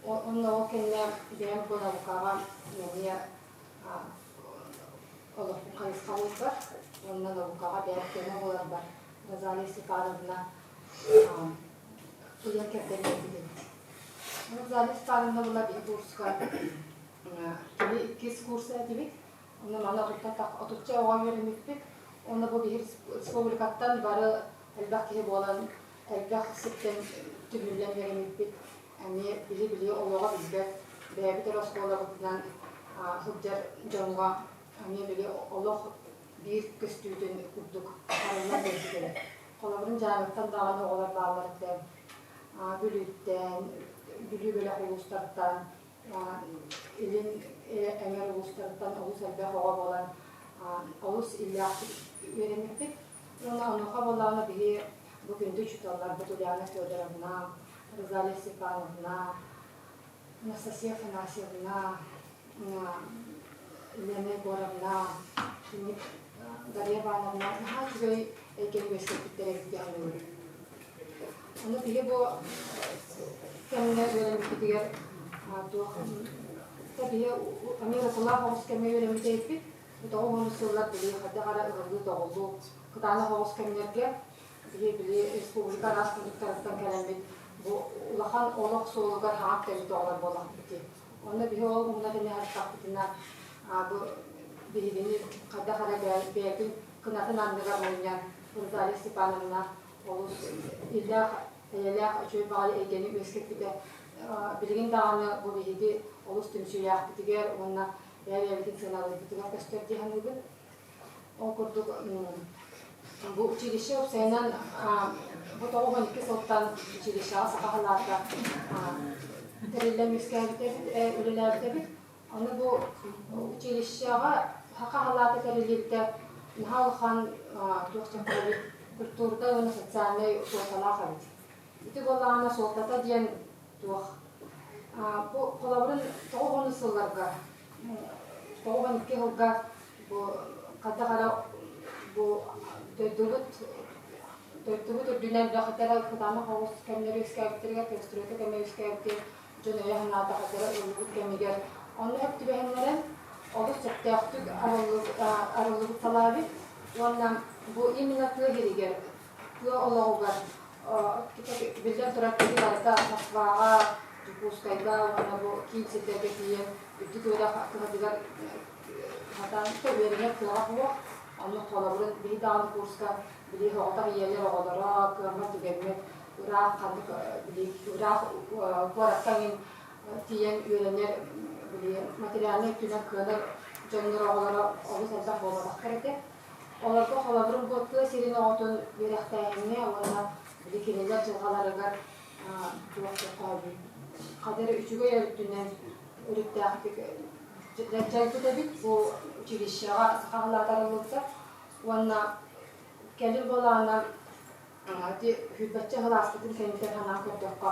Онно ол кэннэ бэйэм бу наукаҕа эмиэ олохпун хайысхалыырбар уонна наукаҕа бэйэм көмө буоларбар Розалия Степановна ыйан кэрдэн биэрбит эбит. Розалия Степановна була биһи курска кини иккис курса этибит. Онно маны отучча оҕо үөрэммиппит. Онно бу биһи республикаттан бары элбэх киһи буолан элбэх сиртэн түмүллэн үөрэммиппит. Эмиэ били-били олоҕо билбэт, бэйэбит эрэ оскуолабытынан сылдьар дьоҥҥо эмиэ били олох биир көстүүтүн курдук арыллан биэрбит этэ. Холобурун Дьааҥыттан даҕаны оҕолор бааллар этэ. Бүлүүттэн, Бүлүү бөлөх улуустартан, Илин эҥэр улуустарыттан олус элбэх оҕо буолан олус иллээхтик үөрэммиппит. Уонна онуоха буоллаҕына биһи бу күндү учууталларбыт Ульяна Федоровна, Розалия Степановна, Анастасия Афанасьевна, Лена Егоровна, Дарья Ивановна наһаа үчүгэй эйгэни үөскэппиттэрэ эбит диэн саныыбын. Ону биһи бу кэмҥэ үөрэммиппитигэр туох биһи эмиэ ырытылаах оҕус кэмҥэ үөрэммит эбиппит. Тоҕус сыллар били хайдах эрэ ыһыллыы-тоҕуллуу кытаанах оҕус кэмнэргэ биһи били республика араас муннуктарыттан кэлэммит бу улахан олох суолугар хаҥап кэлбит оҕолор буоллахпыт дии. Онно биһи ол муҥна тэҥэ сырыттахпытына бу биһигини хайдах эрэ бэйэтин кынатын анныгар мунньан Розалия Степановна олус иллээх, эйэлээх үчүгэй баҕайы эйгэни үөскэппитэ. Билигин даҕаны бу биһиги олус түмсүүлээхпитигэр уонна бэйэ-бэйэбитин сыаналыырбытыгар көстөр дии саныыбын. Ол курдук бу училище уопсайынан бу 92 сылтан училищеҕа саха халаата тэриллэн үөскээбит эбит, үлэлээбит эбит. Аны бу училищеҕа саха халаата тэриллибитэ наһаа улахан туох диэн культурнай уонна социальнай суолталаах эбит. Ити буоллаҕына суолтата диэн туох? Бу холобурун 90 сылларга 92 сылга бу хайдах эрэ бу дойдубут дойдубут үрдүнэн элбэх эрэ кытаанах оҕус кэмнэр үөскээбиттэригэр перестройка кэмэ үөскээбитигэр дьон өйө-санаата хайдах эрэ ыллыбыт кэмигэр онно сөп түбэһиннэрэн олус сөптөөхтүк арыллыбыт салаа эбит уонна бу именно тыа сиригэр тыа олоҕугар биллэн турар киһи барыта Москваҕа, Дьокуускайга уонна бу киин сирдэргэ тиийэн үрдүк үөрэх кыһатыгар сатаан үөрэнэр кыаҕа суох. Онно холобурун биһи даҕаны курска били соҕотох ийэлэр оҕолоро кыаммат түгэммит ыраах ханнык били ыраах куоракка иҥин тиийэн үөрэнэр били материальнай өттүнэн кыанар дьоннор оҕолоро олус элбэх буолбатахтар этэ. Олорго холобурун бу тыа сирин оҕотун үөрэхтээһиҥҥэ уонна били кинилэр дьылҕаларыгар туох диэххэ хадары үчүгэй өрүтүнэн өрүттээхтик дьайбыт эбит бу училищеҕа саха арыллыбыта уонна кэлин буолаана ити сүүрбэччэ сыл ааспытын кэнниттэн санаан көрдөххө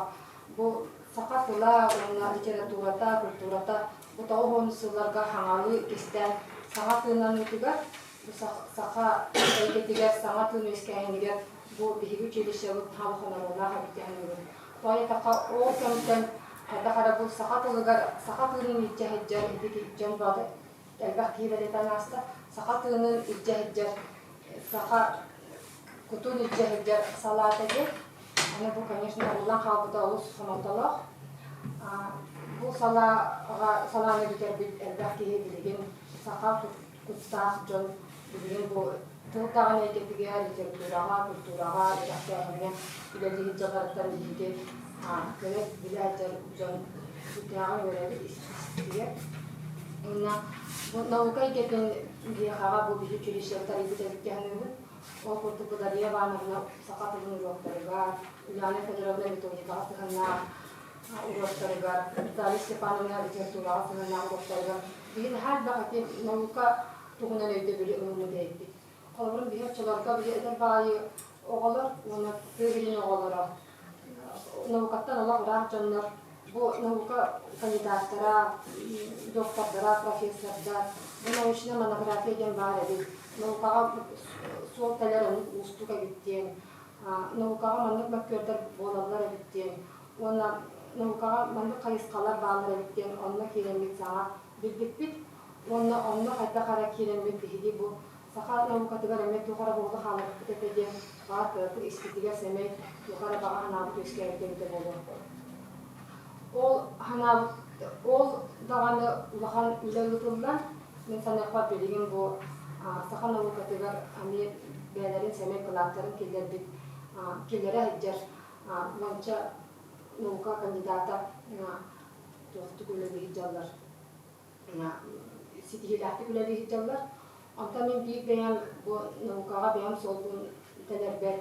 бу саха тыла уонна литературата, культурата бу 90 сылларга хаҥалыы кистээн саҥа тыыннаныытыгар бу саха эйгэтигэр саҥа тыын үөскээһинигэр бу биһиги училищебыт наһаа улахан оруоллаах эбит дии саныыбын. Тоҕо диэтэххэ ол кэмтэн хайдах эрэ бу саха тылыгар саха тыынын илдьэ сылдьар ити дьон бөҕөтө элбэх киһи бэлиэтээн ааста. Саха тыынын илдьэ сылдьар саха кутун илдьэ сылдьар салаата диэн. Аны бу, конечно, ыллан хаалбыта олус хомолтолоох. Бу салааҕа салааны бүтэрбит элбэх киһи билигин саха куттаах дьон билигин бу тыл даҕаны эйгэтигэр, литератураҕа, культураҕа, үөрэхтээһиҥҥэ үлэлии сылдьалларыттан биһиги көрө билэ сылдьар дьон сүрдээҕин үөрэбит испитигэр. Уонна бу наука эйгэтин биһиэхэҕэ бу биһи училищебыт арыйбыт эбит дии саныыбын. Ол курдук Дарья Ивановна саха тылын уруоктарыгар, Ульяна Федоровна методикаҕа сыһыаннаах уруоктарыгар, Наталья Степановна литератураҕа сыһыаннаах уруоктарыгар биһи наһаа элбэх ити наука туһунан өйдөбүлү ылыммыт эбиппит. Холобурун биһи оччолорго биһи эдэр баҕайы оҕолор уонна тыа сирин оҕолоро наукаттан олох ыраах дьоннор бу наука кандидаттара, доктордара, профессордар, бу научная монография диэн баар эбит. Наукаҕа суол тэлэр оннук уустук эбит диэн, наукаҕа маннык мөккүөрдэр буолаллар эбит диэн уонна наукаҕа маннык хайысхалар бааллар эбит диэн онно киирэммит саҥа билбиппит. Уонна онно хайдах эрэ киирэммит биһиги бу саха наукатыгар эмиэ туох эрэ буолла хаалбыппыт этэ диэн баар кыратык испитигэр сэмэй туох эрэ баҕа санаабыт үөскээбит эбитэ буолуо. Ол ханаабыт ол даҕаны улахан үлэ ыытыллан, мин саныахпар билигин бу саха наукатыгар эмиэ бэйэлэрин сэмэй кылааттарын киллэрбит киллэрэ сылдьар уонча наука кандидата туохтук үлэлии сылдьаллар ситиһиилээхтик үлэлии сылдьаллар. Онтон мин биир бэйэм бу наукаҕа бэйэм суолбун тэлэрбэр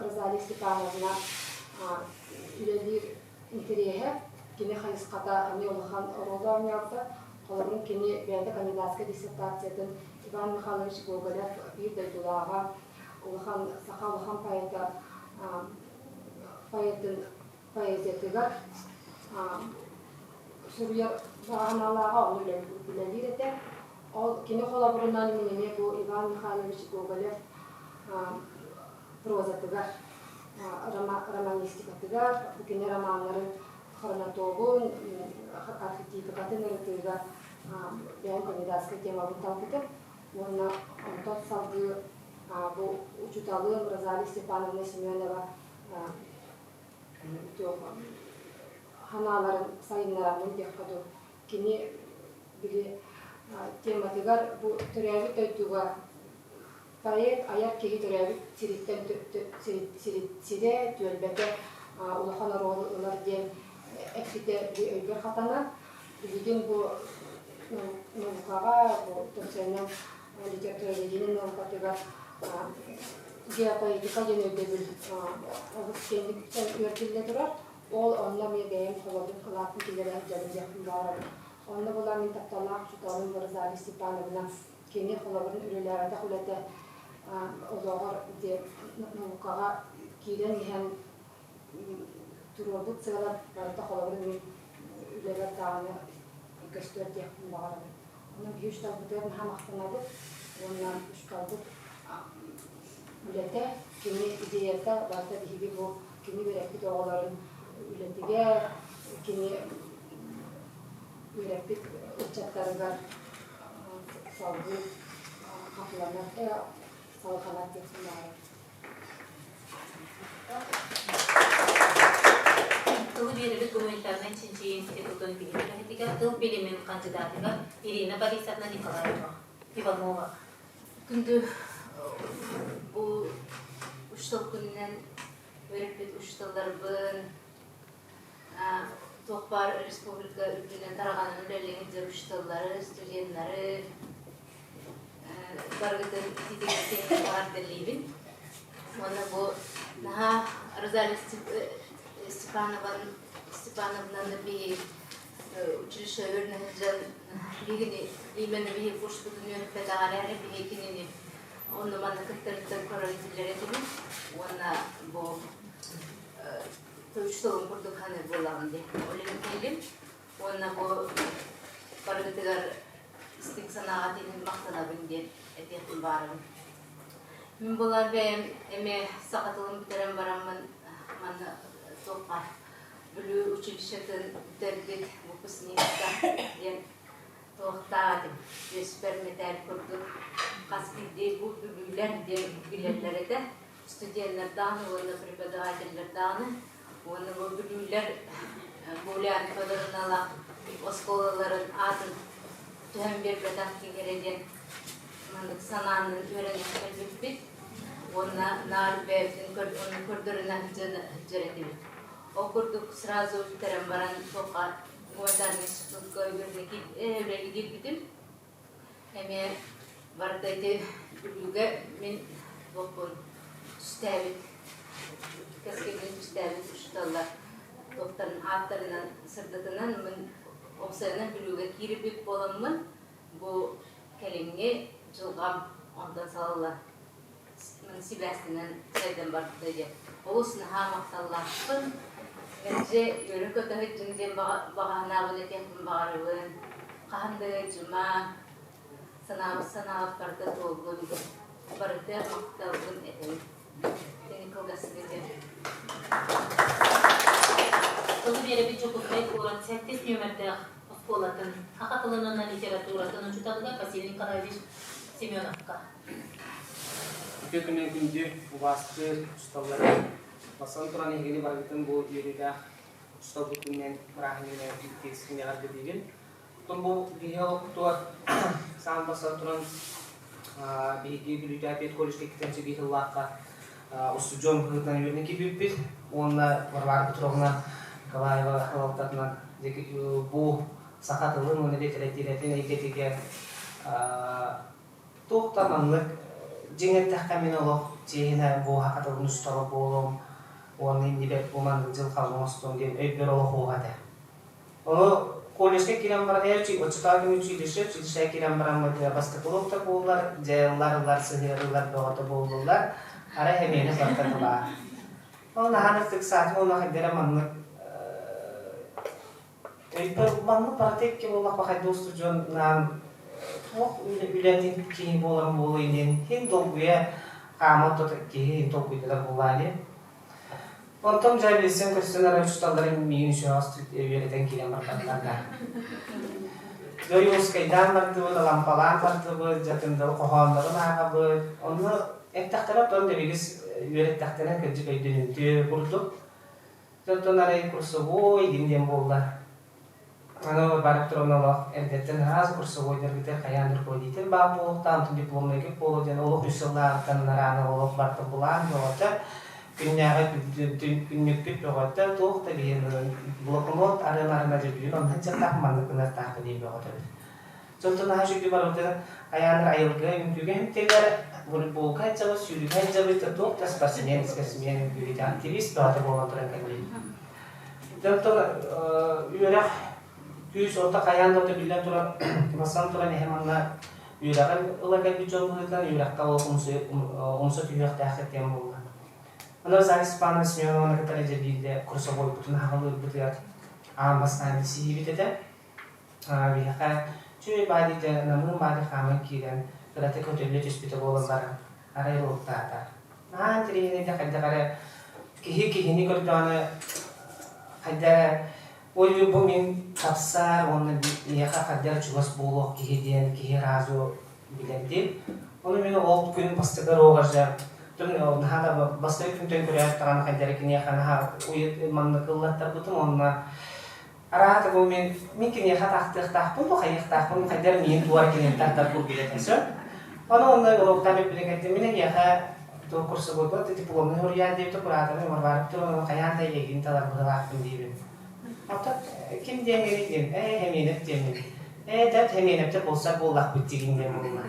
Розалия Степановна үлэлиир интэриэһэ, кини хайысхата эмиэ улахан оруолу оонньообута. Холобурун кини бэйэтэ кандидатскай диссертациятын Иван Михайлович Гоголев биир дойдулааҕа, улахан саха улахан поэта поэтын поэзиятыгар суруйар баҕаналааҕа ону үлэлиир этэ. Ол кини холобурунан мин эмиэ бу Иван Михайлович Гоголев прозатыгар, романистикатыгар, бу кини романнарын хронотобун, архетипикатын ырытыыга бэйэм кандидатскай темабын талбытым. Уонна онтон салгыы бу учууталым Розалия Степановна Семенова ханааларын сайыннараммын диэххэ дуу, кини били тематыгар бу төрөөбүт дойдуга поэт айар киһи төрөөбүт сириттэн сирэ, түөлбэтэ улахан оруолу ылар диэн эппитэ өйбөр хатанан, билигин бу наукаҕа, бу тупсайынан литературоведение наукатыгар геопоэтика диэн өйдөбүл олус киэҥник үөрдүллэ турар. Ол онно эмиэ бэйэм холобур кылааппын киллэрэ сылдьабын диэхпин баҕарабын. Онно буолан мин тапталлаах учууталым Розалия Степановна кини холобурун үлэлээбэтэх үлэтэ олоҕор наукаҕа киирэн иһэн туруорбут сыала барыта холобур мин үлэбэр даҕаны көстөр диэхпин баҕарабын. Онон биһи учууталбытыгар наһаа махтанабыт уонна учууталбыт үлэтэ, кини идеята барыта биһиги бу кини үөрэппит оҕолорун үлэтигэр, кини үөрэппит ыччаттарыгар салгыы хатыланар, салҕанар диэхпин баҕарабын. Тылы биэрэбит гуманитарнай чинчийии институтун билим үлэһитигэр тыл билимин хандьыдаатыгар Ирина Борисовна Николаева Иванова. Күндү бу учуутал күнүнэн үөрэппит учууталларбын, туох баар республика үрдүнэн тарҕанан үлэлии сылдьар учууталлары, студеннары барыгытын ититик эҕэрдэлиибин. Уонна бу наһаа Розалия Степанован Степановнаны биһи училище үөрэнэ сылдьан биһигини именно биһи курспутун үөрэппэтэҕэ эрээри биһи кинини онно манна кыттарыттан көрөн биллэр этибит уонна бу учууталым курдук саныыр буолаҕын дии. Ол иһин кэллим. Уонна бу барыгытыгар истиҥ санааҕа тиийэн махтанабын диэн этиэхпин баарабын. Мин буолан бэйэм эмиэ саха тылын бүтэрэн бараммын манна туохха Бүлүү училищетын бүтэрбит выпускница диэн туохтаах этим. Үөспэр мэтээл курдук хас биирдии бу бүлүүлэр диэн билэллэр этэ. Студеннардааны уонна преподавателлэрдааны Уонна бу бүлүүлэр Гулян Федоровналаах оскуолаларын аатын түһэн биэрбэтэх киһи диэн маннык санаанан үөрэнэн кэлбиппит. Уонна наар бэйэбитин көрдөрүнэн дьэрэтибит. Ол курдук сразу бүтэрэн баран туохха гуманитарный институтка үлэлии киирбитим. Эмиэ барыта ити Бүлүүгэ мин туохпун түстээбит, кэскилбин түстээбит учууталлар туохтарын ааттарынан сырдатынан мин уопсайынан Бүлүүгэ киирбит буоламмын бу кэлиҥҥи дьылҕам онтон салалла мин сибээстэнэн сайдан барбыта диэн олус наһаа махталлаахпын. Мэлдьи үөрэ-көтө сылдьыҥ диэн баҕаһынаабын этиэхпин баҕарабын. Хаһан да ыалдьыма, санаабыт санааҕыт барыта туоллун, барыта махталбын этэбин. Итини кылгастык этиэм. Тылы биэрэбит Дьокуускай куорат сэттис нүөмэрдээх оскуолатын саха тылын уонна литературатын учууталыгар Василий Николаевич Семеновка. Үтүө күнүн күндү убаастыыр учууталлары, бастатан туран эһигини барыгытын бу үөрүүлээх. Учууталбыт күнүнэн бырааһынньыгынан итии эҕэрдэлиибин. Оттон бу биһиги олохпутугар саан бастан туран биһиги Бүлүүтээҕи педколледжка иккитинчи биир сыллаахха устудьуон быһыытынан үөрэнэ киирбиппит уонна Варвара Петровна Николаева салалтатынан бу саха тылын уонна литэрэтиирэтин эйгэтигэр туох да маннык дьиҥ эттэххэ мин олох чиэһинэ бу саха тылын учуутала буолуом уонна иннибэр бу маннык дьылҕам оҥостуом диэн өйбөр олох уоҕа этэ. Ону колледжка киирэн баран, ээ оччотооҕу кэм училище, училищеҕа киирэн бараммыт бастакы уруокта буоллар, дьэ ыллар-ыллар сыһыарыллар бөҕөтө буоллулар, арай эмиэнэ бартатылаа. Ол наһаа да ыксаатым уонна хайда эрэ маннык өйбөр маннык барыта икки буоллахпа хайда устудьуоннаан туох үлэтин киһи буоларым буолуой диэн иһин долгуйа хааман киһи толкуйданар буоллаа дии. Онтон дьэ билсэн көрсөн эрэ учууталларым миигин үчүгэй үөрэтэн киирэн барбаттар да. Дьойуускайдаан бардыбыт, алампалаан бардыбыт, дьатындалы хоһооннорун ааҕабыт. Онно эттэхтэрэ оттон дэбигис үөрэттэхтэринэ кырдьык өйдөнүмтүө курдук. Оттон арай курсовой игин диэн буолла. Аны Варвара Петровна олох эрдэттэн араас курсовойдаргытыгар хайаан да руководитель баар буолуохтаах, онтон дипломнайга буолуо диэн олох үс сыллааҕыттан нарааны олох барыта былаан бөҕөтө, күннээҕи күннүкпүт бөҕөтө, туох да биһиэн блокнот арыан-арына дьэ бүгүн онно дьахтаах маннык гыныахтаахпын диэн бөҕөтөбүт. Дьонтон наһаа үчүгэй барыбытын хайааннар айылгы үҥкүүгэ үҥтэллэр, волейболга сылдьабыт, сүүрүүгэ сылдьабыт, туох да спортсмен, спортсмен үҥкүүһүтэ, активист бөҕөтө буолан туран кэллибит. Дьонтон үөрэх күүс орто хайаан да биллэн турар, бассан туран эһэ манна үөрэҕин ыла кэлбит дьон быһыытынан үөрэххэ олох умса түһүөхтээххит диэн буолла. Аны Розалия Степановна Семенованы кытары дьэ биирдэ курсовойбутун аҕалыырбытыгар аан бастаан билсиһиибит этэ. Биһиэхэ чүүй баай дьэ намыын баай хааман киирэн кыратык көтөллө түспүтэ буолан баран арай уруктаата. Наһаа интэриэһинэй да хайдах эрэ киһи киһини көрдөҕүнэ хайда эрэ ой бу мин тапсар уонна миэхэ хайда эрэ чугас буолуох киһи диэн киһи сразу билэрдим. Ону мин ол күн бастакы уруогар дьэ наһаа да бастакы күнтэн көрөөт даҕаны хайда эрэ киниэхэ наһаа уйат маннык ыллаттарбытым уонна Араата бу мин мин киниэхэ атаахтыахтаахпын бу хайыахтаахпын хайдар миин туора кинини тардар курдук этэ сөп. Ону онно уруоктаан бүппүтүн кэннэ мин эйиэхэ туох курсовойбут дипломный суруйаар диэбитэ кураторым Варвара Петровна хайаан да эйигин талар быһыылаахпын диибин. Оттон ким диэҥҥиний диэн ээ Хэмиэнэп диэммин. Ээ дат Хэмиэнэптэр булсар буоллахпыт дигин диэн буолла.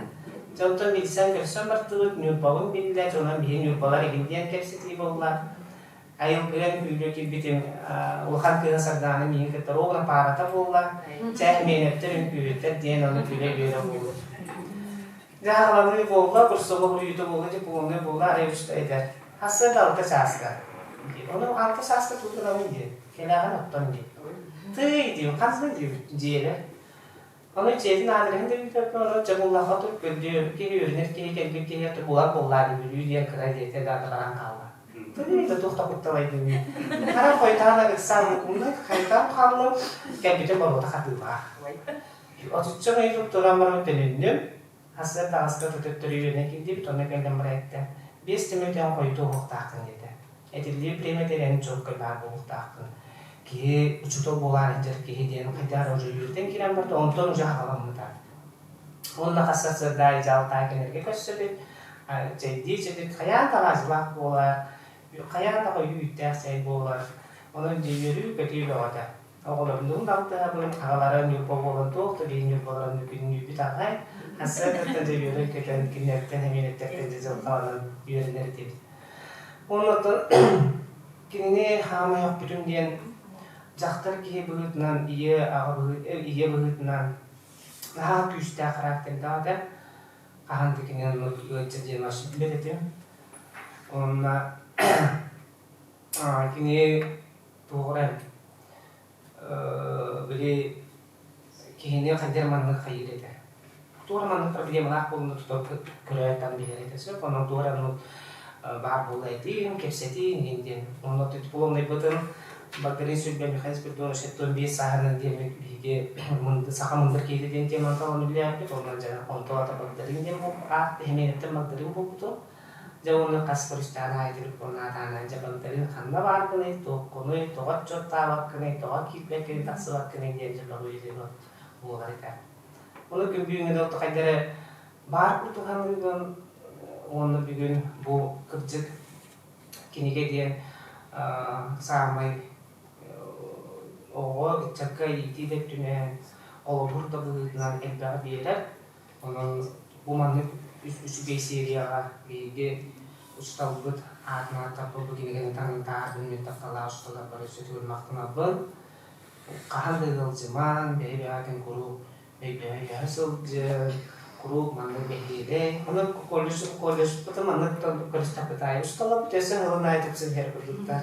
Дьэ онтон билсэн көрсөн бардыбыт Ньурбабын биллэ, дьонон биһи Ньурбалар игин диэн кэпсэтии буолла. Айылгыан күүлгэ киирбитим улахан кыыһа Сардаана миигин кытта ровно паарата буолла. Чэ, миэнэптэр үҥкүүһүттэр диэн ону күлэ-үөрэ буолбут. Дьэ, аҕаланыы буолла, курсовой уруйута буолла, дипломнай буолла, арай үстэ этэр. Хасса да алта чааска. Ону алта чааска туутунабын диэн. Кэлэҕин оттон диэн. Тыый диим, ханна диим дьиэлэр. Ону дьиэтин аадырыһын да билбэппин, ону дьэ буллахха тур көрдүө, киһи үөрэнэр киһи кэлбит киһи тур булар буоллаа дии Бүлүү диэн кыра диэтэ да баран хаалла. Тыый да туох да кутталайдым. Хара хойутаан ыксаан умнай хайтаан хааллым, кэлбитим боруота хатыылаах. Отучча мүнүүт туран баран төнүннүм. Хасыар таҕаска төттөрү үөрэнэ киирдибит, онно кэлэн баран эттэ. Биэс түмүктэн хойутуу уһуктааххын диэтэ. Этиллии бириэмэтигэр эн чуолкай баар буолуохтааххын. Киһи учуутал буолаары сылдьар киһи диэн хайдах эрэ уже үөрэтэн киирэн барда, онтон уже аҕаламмыта. Уонна хас сарсыарда дьаалтаан кинилэргэ көрсөбүт, чэйдии чэйдик хайаан да алаадьылаах буолар, хайаан да хойуу үүттээх чэй буолар. Онон дьэ үөрүү-көтүү бөҕөтө. Оҕолордуун алтыһабын, аҕалара Ньурба буолан туох да биһи Ньурбаларын күннүүбүт аҕай. Сарсыардаттан дьэ үөрэн-көтөн кинилэртэн эмиэрэттэртэн дьэ дьылҕаланан үөрэнэр этибит. Оннуттан кинини хаамай охпутум диэн дьахтар киһи быһыытынан, ийэ аҕа ийэ быһыытынан наһаа күүстээх характердаах этэ. Хаһан да кинини оннук ыалдьа диэн вообще билбэт этим. Уонна кини туох эрэ били киһини хайдах маннык хайыыр этэ. Туох эрэ маннык проблемалаах буолууну тута көрөөт там биһэр этэ сөп. Онон туох эрэ оннук баар буолла этиим, кэпсэтиим иһин диэн. Онно дипломнайбытын Багдарыын Сүлбэ Михаил Спиридонович 75 сааһынан диэн биһиги саха мындыр киһитэ диэн теманы талан үлэлээбиппит. Онон дьэ онтон ата Багдарыын диэн аат иһимиэниттэн Багдарыын буолбутум. Дьэ уонна хас көрүстэҕин аайы телефоннаатаҕына дьэ багдарын ханна бааргыный, туоххунуй, тоҕо отчуоттаабаккыный, тоҕо киирбэккиний, тахсыбаккыный диэн дьэ бөҕү буолар этэ. Ону күн бүгүҥҥэ дылы хайда эрэ баар курдук саныыбын уонна бүгүн бу кырдьык кинигэ диэн саамай оҕо ыччакка иитии да өттүнэн холобур да быһыытынан элбэҕи биэрэр. Онон бу маннык үчүгэй серияҕа биһиги учууталбыт аатын ааттаппыт бу кинигэни таҥан таһаарбын мин тапталлаах учууталларбар өссө төгүл махтанабын. Хаһан да ыалдьымаҥ, бэйэ-бэйэҕитин куруук өйдөһө сылдьыҥ, куруук маннык бэһиэлэй. Ону колледж колледжпытын маннык көрүстэхпит аайы учууталларбыт өссө ыһылын аайы тупсан иһэр курдуктар.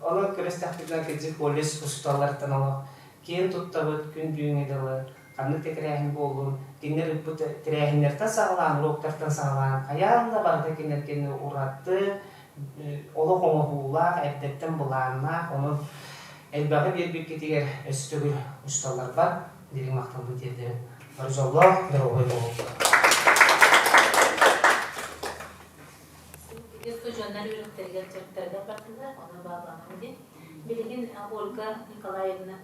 Ону көрүстэхпитинэ кырдьык колледж учууталларыттан олох киэн туттабыт күн бүгүҥҥэ дылы ханнык да тэрээһин буоллун, кинилэр ыыппыт тэрээһиннэртэн саҕалаан, уруоктартан саҕалаан хайаан да барыта кинилэргини ураты олох оҥоһуулаах, эрдэттэн былааннаах, онон элбэҕи биэрбиккитигэр өссө төгүл учууталларбар дириҥ махталбын тиэрдэбин. Бары дьоллоох, доруобай буолуҥ. Устудьуоннар үөрэхтэригэр дьарыктарыгар бардылар, ону баалааман диэн. Билигин Ольга Николаевна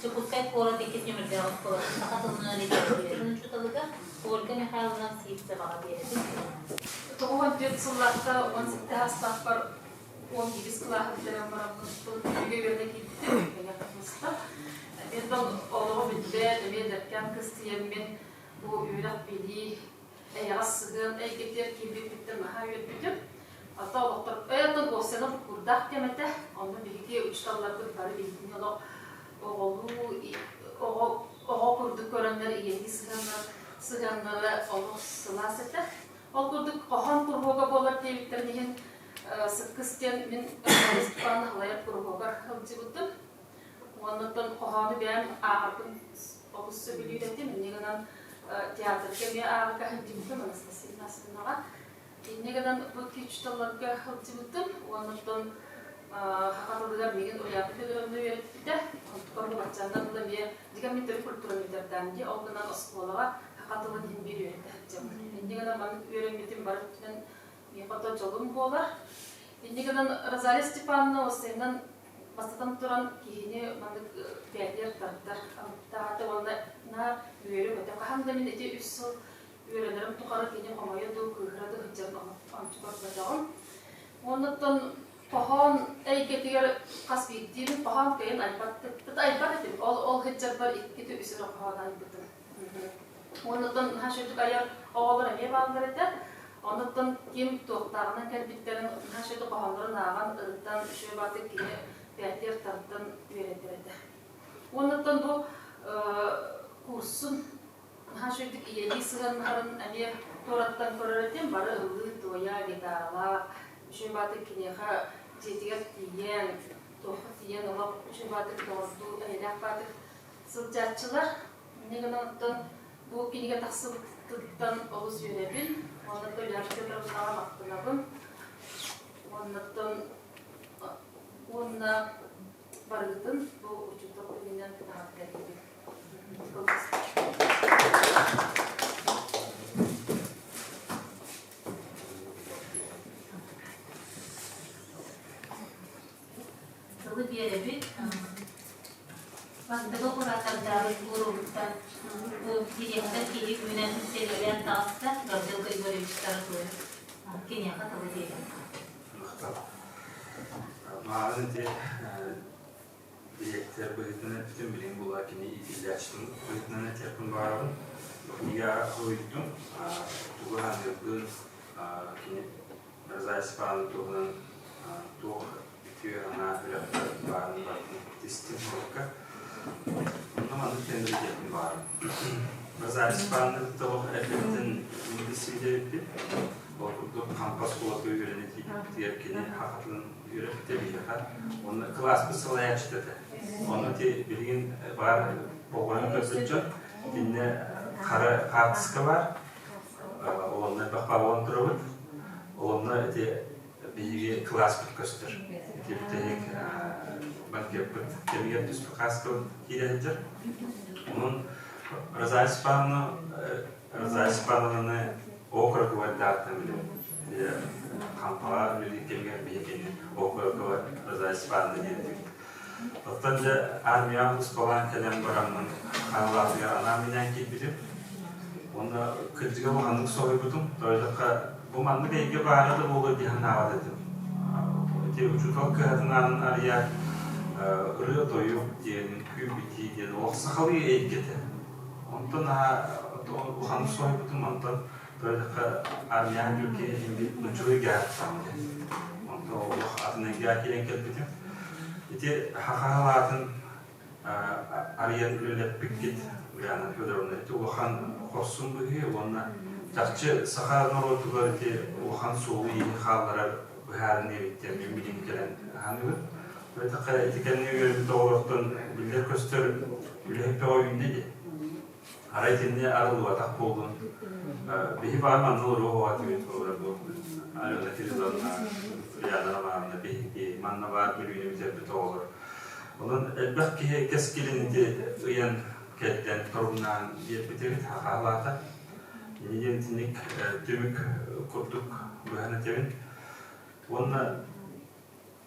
Дьокуускай куорат иккис нүөмэрдээх оскуолатын саха тылынан литературатын учууталыгар Ольга Михайловна Сивцеваҕа биэрэбин. 94 сыллаахта 17 саастаахпар 11 кылааһы бүтэрэн бараммын Бүлүүгэ үөрэнэ киирбитим. Мэҥэ Мен олоҕу билбэт, эмиэ эдэркээн кыыс тиийэммин бу үөрэх-билии эйэҕэс сыһыан эйгэтигэр киирбиппиттэн наһаа үөрбүтүм. Ата олохтор оттон уопсайынан курдаах кэм этэ. Онно биһиги учууталларбыт бары биһигини олох оҕолуу оҕо оҕо курдук көрөннөр ийэлии сыһыаннар сыһыаннара олус сылаас этэ. Ол курдук хоһоон куруһуога буолар диэбиттэрин иһин Сыккыс диэн мин Степан Халайар куруһуогар сылдьыбытым. Уоннаттан хоһоону бэйэм ааҕарбын олус сөбүлүүр этим. Инньэ гынан театрга эмиэ ааҕарга сылдьыбытым Анастасия Игнатьевнаҕа. Инньэ гынан бу учууталларга сылдьыбытым. Уоннаттан саха тылыгар миигин Ульяна Федоровна үөрэппитэ. Онтукам бу баччааннар тыла эмиэ дьиҥэ мин төрүт культураны бүтэрдэм дии. Ол гынан оскуолаҕа саха тылын иһин биир үөрэтэ сылдьабын. Инньэ гынан маннык үөрэммитим бары өттүнэн миэхэ ото дьолум буолар. Инньэ гынан Розалия Степановна уопсайынан бастатан туран киһини маннык бэйэтигэр тардар амтаата уонна наар үөрэ-көтө хаһан да мин ити үс сыл үөрэнэрим тухары кини хомойо дуу, кыыһыра дуу сылдьарын ончу көрбөтөҕүм. Уоннаттан хоһоон эйгэтигэр хас биирдиибин хоһоон кыайан айбат айбат этим. Ол ол сылдьарбар иккитэ үс эрэ хоһоон айбытым. Уоннаттан наһаа үчүгэй айар оҕолор эмиэ бааллар этэ. Онуттан ким туохтааҕынан кэлбиттэрин наһаа үчүгэй хоһооннорун ааҕан, ырытан, үчүгэй баҕайытык кини бэйэтигэр тардан үөрэтэр этэ. Уоннаттан бу курсун наһаа үчүгэйдик ийэлии сыһыаннаһарын эмиэ туораттан көрөр этим. Бары ыллыы-туойа, гитаралаах, үчүгэй баҕайытык киниэхэ дьиэтигэр тиийэн, туохха тиийэн олох үчүгэй баҕайытык доҕордуу, эйэлээх баҕайытык сылдьааччылар. Инньэ гынан оттон бу кинигэ тахсыбытыттан олус үөрэбин. Уонна Ульяна Федоровнаҕа махтанабын. Уоннаттан уонна барыгытын бу учуутал күнүнэн эҕэрдэлиибин. Тылы биэрэбит. Бастакы куратордаабыт уруогуттан бу директор киһи үүнэн сэлэлээн таҕыста Гаврил Григорьевич Таратуев. Киниэхэ тылы биэрэбит. Мааҕын ити дириэктэр быһыытынан эппитим, билигин буолла кини иитиллээччитин быһыытынан этиэхпин баҕарабын. Кинигэ суруйдум, тугу аныырбын, кини Розалия Степановна туһунан туох үтүө санаа үрэхтэр баарын барытын тистим урукка. Онно маннык тендер диэхпин баҕарабын. Розалия Степановна тоҕо эрдэттэн билсибит Ол курдук Хампа оскуолатыгар үөрэнэ тиийбиппитигэр кини хахатын үөрэппитэ биһиэхэ. Онно кылааспыт салайааччыта этэ. Онно ти билигин баар болҕойон көрбүт дьон итиннэ хара хаартыска баар. Олонно элбэх павлон турабыт. Олонно ити биһиги кылааспыт көстөр. Ити бүтэһик банкеппыт кэмигэр түспүт хааска киирэ сылдьар. Онон Розалия Степановна Розалия Степановнаны Округовардаахтан билэбин. Хампаҕа үлэлиир кэмигэр биһигини Округова Розалия Степановна диэн этибит. Оттон дьэ армияҕа усталаан кэлэн бараммын Хаҥалаатыгар анаан-минээн киирбитим. Уонна кырдьыга улаханнык соһуйбутум. Тоойдоххо бу маннык эйгэ баара да буолуо дии санаабат этим. Ити учуутал кыһатын аанын арыйаат ырыа-тойук диэн, үҥкүү-битии диэн олох сахалыы эйгэтэ. Онтон наһаа улаханнык соһуйбутум, онтон тоойдоххо армияҕа биир киһи биир нуччалыы дьарыктаам диэн. Онтон олох атын эйгэҕэ киирэн кэлбитим. Ити хахаһалаатын арыйан үлэлэппиккит Ульяна Федоровна, ити улахан хорсун быһыы уонна чахчы саха норуотугар ити улахан суолу-ииһи хаалларар быһаарыныы эбит диэн мин билим кэлэн аһаныыбын. Бэтэхэ ити кэннэ үөрбүт оҕолортон биллэр-көстөр үлэһит бөҕө үүннэ дии. Арай итинни арыллыбатах буоллун. Биһи баар манна олоруох оҕо этибит олорор бу Алена Кирилловна, Ульяна Романовна биһиги манна баар Бүлүүнү бүтэрбит оҕолор. Онон элбэх киһи кэскилин ити ыйан кэрдэн торумнаан биэрбит эбит хахаалаата. Инньэ диэн итинник түмүк курдук быһан этэбин. Уонна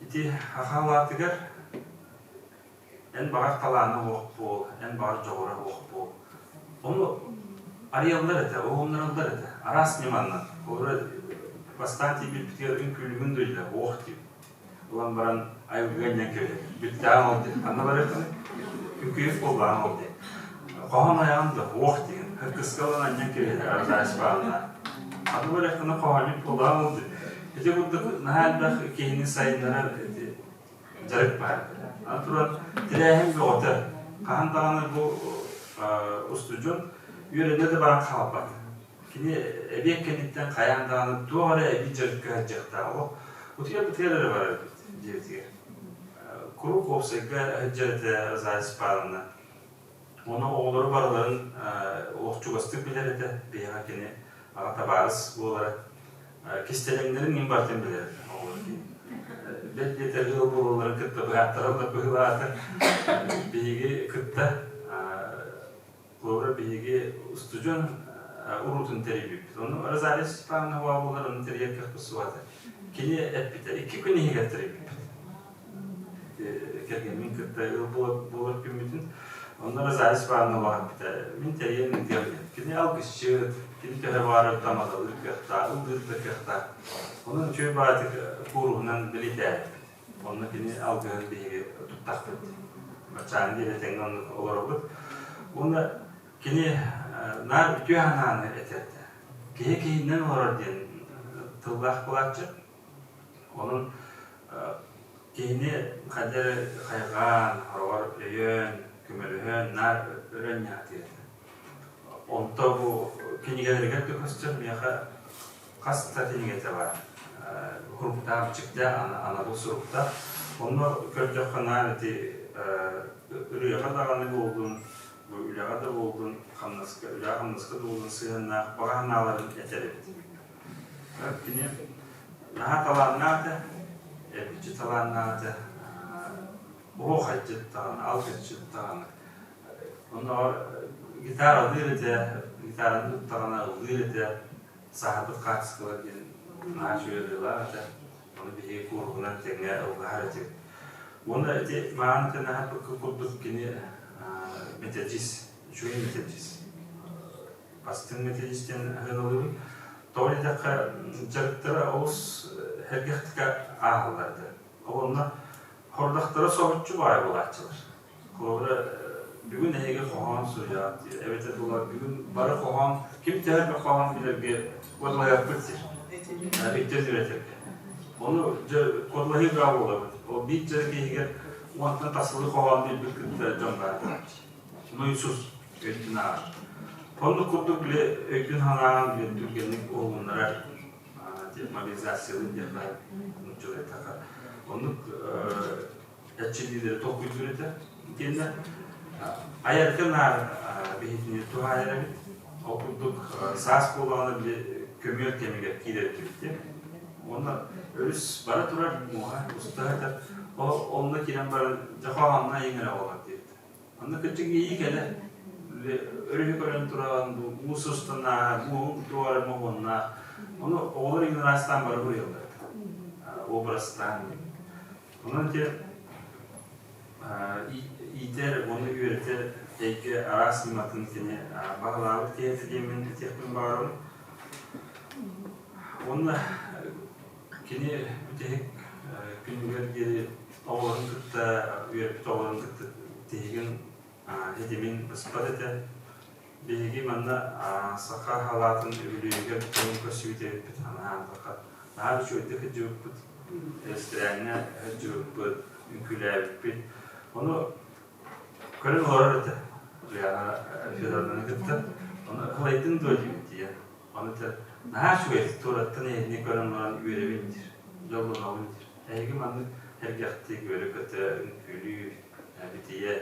ити хахаалаатыгар Эн баҕар талаана уох буол, эн баҕар дьоҕура уох буол. Ону арыйаллар этэ, уһуннараллар этэ. Араас ньыманнан. Холобура, бастаан тиийбиппитигэр үҥкүүлүгүн дуйда, уох диир. Ылан баран айылгыга анньан кэбиһэр. Бүттэҕин ол диэн. Ханна барыаххыный? Үҥкүүһүт буоллаҕыҥ ол диэн. Хоһоон айаҕын да уох диэн. Кыска ылан анньан кэбиһэр Розалия Степановна. Ханна барыаххыный хоһоонньут буоллаҕыҥ ол диэн. Ити курдук наһаа элбэх киһини сайыннарар ити дьарык баар. Аны туран тэрээһин бөҕөтө. Хаһан даҕаны бу устудьуон үөрэнэ да баран хаалбат. Кини эбиэт кэнниттэн хайаан даҕаны туох эрэ эбии дьарыкка сылдьыахтаах. Олох утуйар-бытыйар эрэ барар эбит дьиэбитигэр. Куруук уопсайга сылдьар этэ Розалия Степановна. Уонна оҕолору барыларын олох чугастык билэр этэ. Биһиэхэ кини аҕа табаарыс буолара. Кистэлэҥнэрин мин барытын билэр оҕолор кини. Бэл диэтэр ыал буолалларын кытта быһааттараллар быһыылаата. Биһиги кытта холобура биһиги устудьуон уруутун тэрийбиппит. Ону Розалия Степановна буолар, ону тэрийэр кыахпыт суох этэ. Кини эппитэ, икки күн иһигэр тэрийбиппит. Кэргэммин кытта ыал буолар күммүтүн. Онно Розалия Степановна улахан эппитэ, мин тэрийэн ыытыам диэн. Кини алгысчыт, кини төһө баҕарар тамадалыыр кыахтаах, ыллыыр да кыахтаах. Онон үчүгэй баҕайытык кууруһунан билитээбиппит. Онно кини алгыһын биһиги туттахпыт. Баччааҥҥы диэри тэҥҥэ оннук олоробут. Уонна кини наар үтүө санааны этэрдэ. Киһи киһинэн олорор диэн тыллаах буолааччы. Онон киһини хайда эрэ хайҕаан, хороҕор өйөөн, көмөлөһөн, наар өрө анньаатыыр этэ. Онто бу кинигэлэригэр да көстөр миэхэ хас да кинигэтэ баар. Суруктаах, бичиктээх, анабыл суруктаах. Онно көрдөххө наар ити ырыаҕа даҕаны буоллун, бу үлэҕэ да буоллун, хамнаска, үлэҕэ-хамнаска да буоллун сыһыаннаах баҕа санааларын этэр эбит. Кини наһаа талааннаах этэ, эргиччи талааннаах этэ, оһуохайдьыт даҕаны, алгысчыт даҕаны. Оннооҕор гитаралыыр этэ, гитараны туттаҕына ыллыыр этэ, саһарбыт хаартыскалар диэн наһаа үчүгэй ырыалаах этэ. Ону биһиги кууруһунан тэҥҥэ ыллаһар этибит. Уонна ити мааны тэнэһэрбыкка курдук кини методист, үчүгэй методист. Бастыҥ методист диэн аһыаналыыбын. Тоҕо диэтэххэ, дьарыктара олус сэргэхтик ааһаллар этэ. Ол онно хордохторо соһуччу баай буолааччылар. Холобура, бүгүн эһиги хоһоон суруйаҕыт диир, эбэтэр була бүгүн бары хоһоон, ким төһө элбэх хоһоон билэргэ куоталаһыахпыт сир. Өйтөн үөрэтэргэ. Ону дьэ куоталаһыы бөҕө буолабыт. Ол биир дьарык иһигэр уонтан тахсылыы хоһоон билбит кытта дьон баар буолааччы. Нойсус өйдүн ааҕар. Оннук курдук били өйгүн санааҕын били түргэнник уһугуннарар мобилизациялыыр диэн баар нууччалыы эттэххэ. Оннук эрчиллиилэри толкуйдуур этэ. Итиэннэ айарга наар биһитини туһаайар эбит. Ол курдук саас буоллаҕына били көмүөл кэмигэр киирэр этибит. Уонна өрүс бара турар, муоһа уста сытар. Ол онно киирэн баран дьэ хоһоонно иҥэрэ оҕолор диэбит. Онно кырдьык иэйии кэлэр. Өрүһү көрөн туран, бу уу сустана, муоһун туора моһуоннаах. Ону оҕолор игнорастаан бары буруйаллар. Образтаан. Онон те иитэр уонна үөрэтэр эйгэ араас ньыматын кини баһылаабыт киһи диэммин этиэхпин баҕарабын. Уонна кини бүтэһик күнүгэр диэри оҕолорун кытта үөрэппит оҕолорун кытта тиһигин ситимин быспат этэ. Биһиги манна саха халаатын үбүлүөйүгэр дьонун көрсүбүт эбиппит анаан наһаа үчүгэйдик сылдьыбыппыт, ресторааҥҥа сылдьыбыппыт, үҥкүүлээбиппит. Ону көрөн олорор этэ Ульяна Федоровнаны кытта. Ону ылайдыҥ дуо диэбит дии. Ону этэр, наһаа үчүгэй, туораттан эһигини көрөн олорон үөрэбин диир, дьоллонобун диир. Эһиги маннык сэргэхтик үөрэ-көтө, үҥкүүлүү, битийэ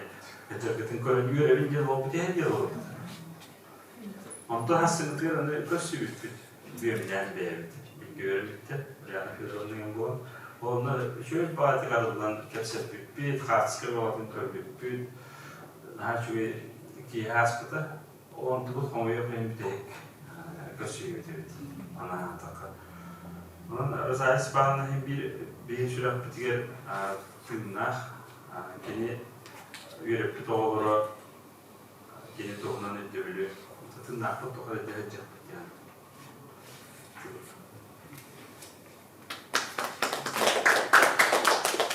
сылдьаргытын көрөн үөрэбин диэн буолбут иһэ диэн олорбут. Онтон хассыгытыгар аны көрсүбүппүт, бүөмнээн бэйэбит бииргэ үөрэммиттэр, Ульяна Федоровна буолан. Онно үчүгэй баҕатык арыллан кэпсэппиппит, хаартыска бөҕөтүн көрбүппүт, наһаа үчүгэй киэһэ ааспыта. Онтубут хомойуох иһин бүтэһик көрсүһүүбүт эбит анаатахха. Онон Розалия Степановна иһин биир биһи сүрэхпитигэр тыыннаах кини үөрэппит оҕолоро кини туһунан өйдөбүлү тыыннаахпыт тухары дьаһайдьахпыт диэн.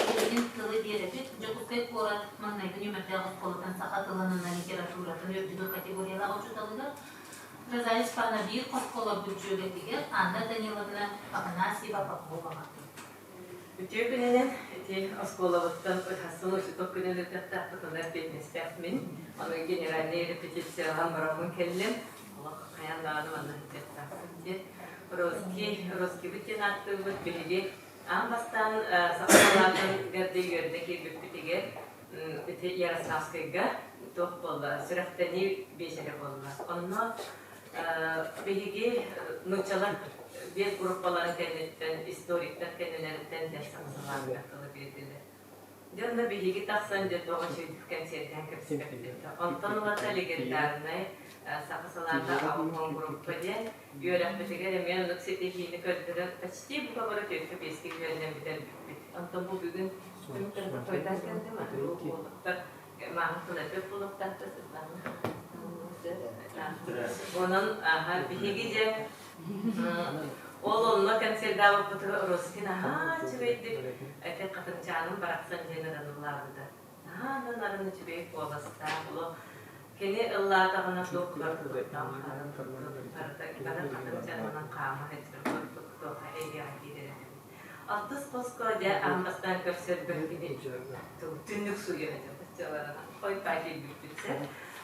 Билигин тылы биэрэбит Дьокуускай куорат маҥнайгы нүөмэрдээх оскуолатын саха тылын уонна литературатын үрдүкү категориялаах учууталыгар Розалия Степановна биир хоско олорбут дьүөгэтигэр Анна Даниловна Афанасьева Поповаҕа. Үтүө күнүнэн ити оскуолабыттан ыһасын учуутал күнүн ыытыахтаахпытына эппиэтинэстээх мин. Аны генеральнай репетициялаан бараммын кэллим. Олох хайаан даҕаны манна сылдьыахтаахпын диэн. Русский, Русскийбыт диэн ааттыыбыт биһиги аан бастаан саха салаатын гарды үөрэнэ киирбиппитигэр ити Ярославскайга туох буолла, сүрэхтэнии биэчэрэ буолла. Онно биһиги нууччалар биэс группаларын кэнниттэн, историктар кэннилэриттэн дьэ саха салаатыгар тылы биэрдилэр. Дьэ онно биһиги тахсан дьэ туох үчүгэйдик кэнсиэрдээн кэпсэппиппит. Онтон ылата легендарнай саха салаата Аҕыс группа диэн үөрэхпитигэр эмиэ оннук ситиһиини көрдөрөн почти бука бары түөрткэ биэскэ үөрэнэн бүтэрбиппит. Онтон бу бүгүн түмүктэрин кэллим, уолаттар мааҕын тыл эппит буолуохтаахтар Светлана. Онон биһиги дьэ ол онно концердаабыппытыгар Роскин аһаа үчүгэйдик эти хатыҥчааным барахсан диэн ыраныллаабыта. Наһаа да нарын үчүгэй куоластаах олох кини ыллаатаҕына туох бары хатыҥчаанынан хаама сылдьар курдук туохха эйгэҕэ киирэр этибит. Алтыс хоско дьэ аан бастаан көрсөрбөр кини түннүк сууйа сылдьар хойутаа киирбиппит сэр.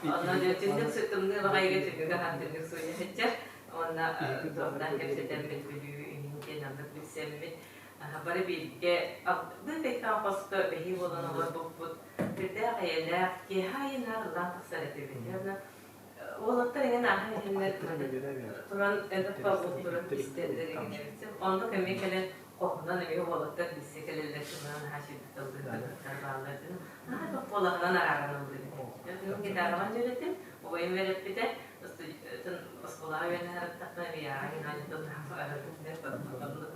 Онно дьэ түннүк тымныы баҕайыга түннүк аһан түннүк сууйа сылдьар. Уонна туохтан кэпсэтэммит Бүлүү иһин диэн оннук билсэммит бары бииргэ быыкайкаан хоско бэһии буолан олорбуппут. Сүрдээх эйэлээх, киэһэ аайы наар ыллаан тахсар этибит. Уонна уолаттар эҥин ааһан иһэннэр туран эдэр туран истэллэр игин эбит. Оннук эмиэ кэлэн хоһунан эмиэ уолаттар билсэ кэлэллэр туһунан наһаа үчүгэй тыллыыр бааллар. Наһаа топпуолаһынан арааран ыллыыр. Мин гитараҕа үөрэтим, убайым үөрэппитэ, оскуолаҕа үөрэнэ сырыттахпына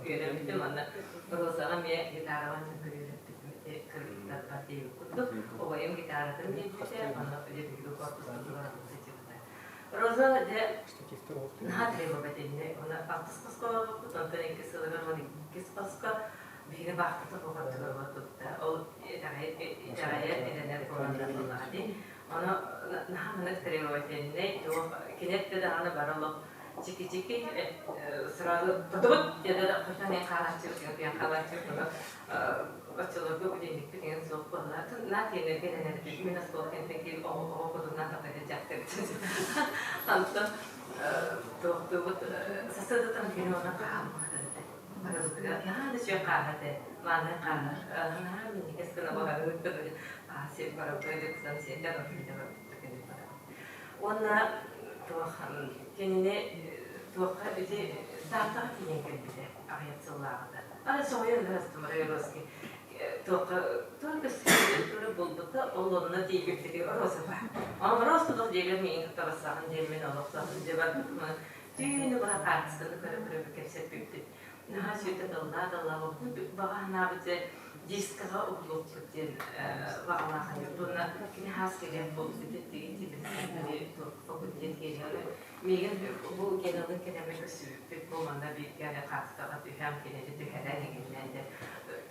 үөрэммитим уонна Розаҕа эмиэ гитараҕа үөрэппитим кыргыттарбар диэбит курдук убайым гитаратын биэрбитэ онно биһиги корпуспутугар сылдьыбыта Роза дьэ наһаа требовательнай уонна алтыс хоско олорбуппут онтон иккис сылыгар уон иккис хоско биһиги баахтата буолбаттыгар олорбутта ол итэҕэйэр эрэнэр буолан буоллаҕа дии Ону наһаа маннык требовательнай, туох кини эттэ даҕаны бары олох чики-чики сразу тутубут диэтэ да хотон эн хаалааччы кыйан хаалааччы ону оччолорго билиникпит иҥэн суох буолла на тиэнэргэ эрэнэр мин оскуола кэнниттэн киир оҕо оҕо кутунан тахса дьахтар онтон туохтуубут сарсыардаттан кини онно хаалбыт этэ барыбытыгар наһаа да үчүгэй хааһа этэ мааны хааһа наһаа минньигэс гына буһарыбыт сир барабыай сиэтэн Уонна туох кинини туохха ити Тааттаҕа тиийэн кэлбитэ аҕыйах сыллааҕыта. Аны соһуйан ыһастым Районовский. Туохха только тура булбута, ол онно тиийбиппитигэр Роза баар. Онон Роза тох дьиэбэр миигин кытта барсаҕын диэммин олохтоох дьиэбэр түүнү быһа хаартысканы көрө-көрө кэпсэппиппит. Наһаа сүрдэ тыллаа-тыллаа баҕа санаабыт дьэ дискаҕа угулуохпут диэн баҕалаах этим. Уонна кини хаас кэлиэх буолбут тиги факультет киэриэҕэ миигин бу Геналын кэлэммин көрсүбүппүт бу манна бииргэ хаартыскаҕа түһэн кинини түһэрэн эҥиннээн дьэ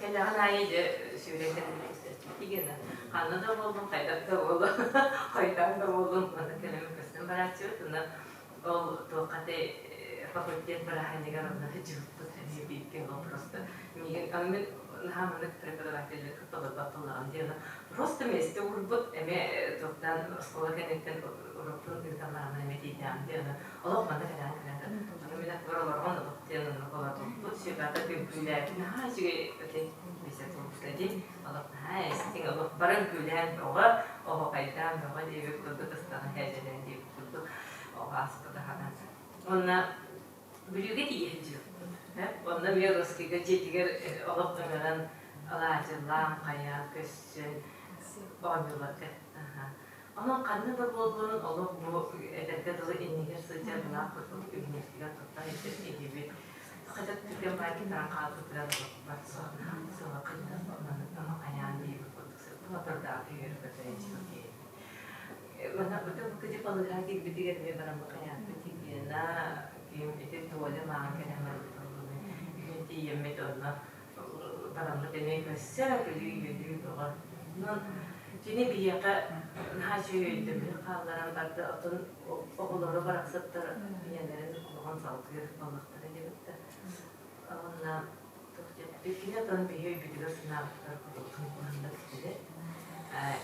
кэлэҕин аайы дьэ сүүрэн кэлэн Гена ханна да буоллун хайдах да буоллун хойутаан да буоллун манна кэлэммин көстөн барааччыбыт уонна ол туохха факультет бырааһынньыгар онно сылдьыбыппыт эмиэ бииргэ ол просто миигин аны мин наһаа маннык преподавателлэр кытта олорбот буоллаҕым дии просто миэстэ уурбут эмиэ туохтан оскуола кэнниттэн уруккун ыытан бараммын эмиэ тиийдэҕим дии аны олох манна кэлэҕин кэлэн аны мин аттыбар олорҕон олох диэн оннук олорбуппут сүбата үҥкүүлээбит наһаа үчүгэй ити бесед буолбута дии олох наһаа истиҥ олох бары үҥкүүлээн бөҕө оһуохайдаан бөҕө диэбит курдук ыстаҕын һээдьэлээн диэбит курдук оҕо ааспытаҕына уонна Бүлүүгэ тиийэ сылдьыбыппыт. Онно эмиэ Русскийга дьиэтигэр олох ыҥыран алаадьылаан, хайаан көссөн оонньууларга. Онон ханна да буоллун олох бу эдэргэ дылы иннигэр сылдьар былаах курдук үһүнүктүгэр туттан илдьэр киһибит. Хата түргэн баайгытынан хаалбытыгар олохпар соһунаан сыла хайдах маннык хайаан диэбит курдук сылтаах үөрэ-көтө киһи. Манна бу балыыһа киирбитигэр эмиэ бараммыт хайааппыт гигиена ким ити Толя мааҕын кэлэн барбыт оллуну үһүн тиийэммит онно бараммыт эмиэ көрсө күлүү-үөрүү бөҕө. Онон кини биһиэхэ наһаа үчүгэй өйдөбүлү хаалларан барда, оттон оҕолоро барахсаттар ийэлэрин олоҕун салгыыр буоллахтара диэбит да. Уонна туох диэбит кини оттон биһи өйбүтүгэр-санаабытыгар куруутун куһаҕаннык этилэр.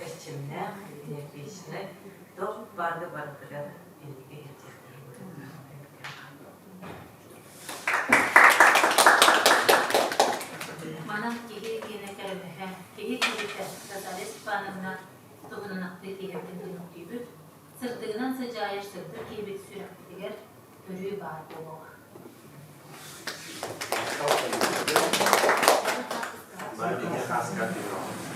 Эрчимнээх, энергичнэй, туох баарды барытыгар инники иһирдьэх киһи быһыытынан Манан киһи киэнэ кэрэмэһэ, киһи киһитэ Наталья Степановна туһунан ахтыы киһибитин түмүктүүбүт. Сырдыгынан сыдьаайар сырдык киһибит сүрэхпитигэр өрүү баар буолуоҕа. Бары бигэ хааска түһүөҕүҥ.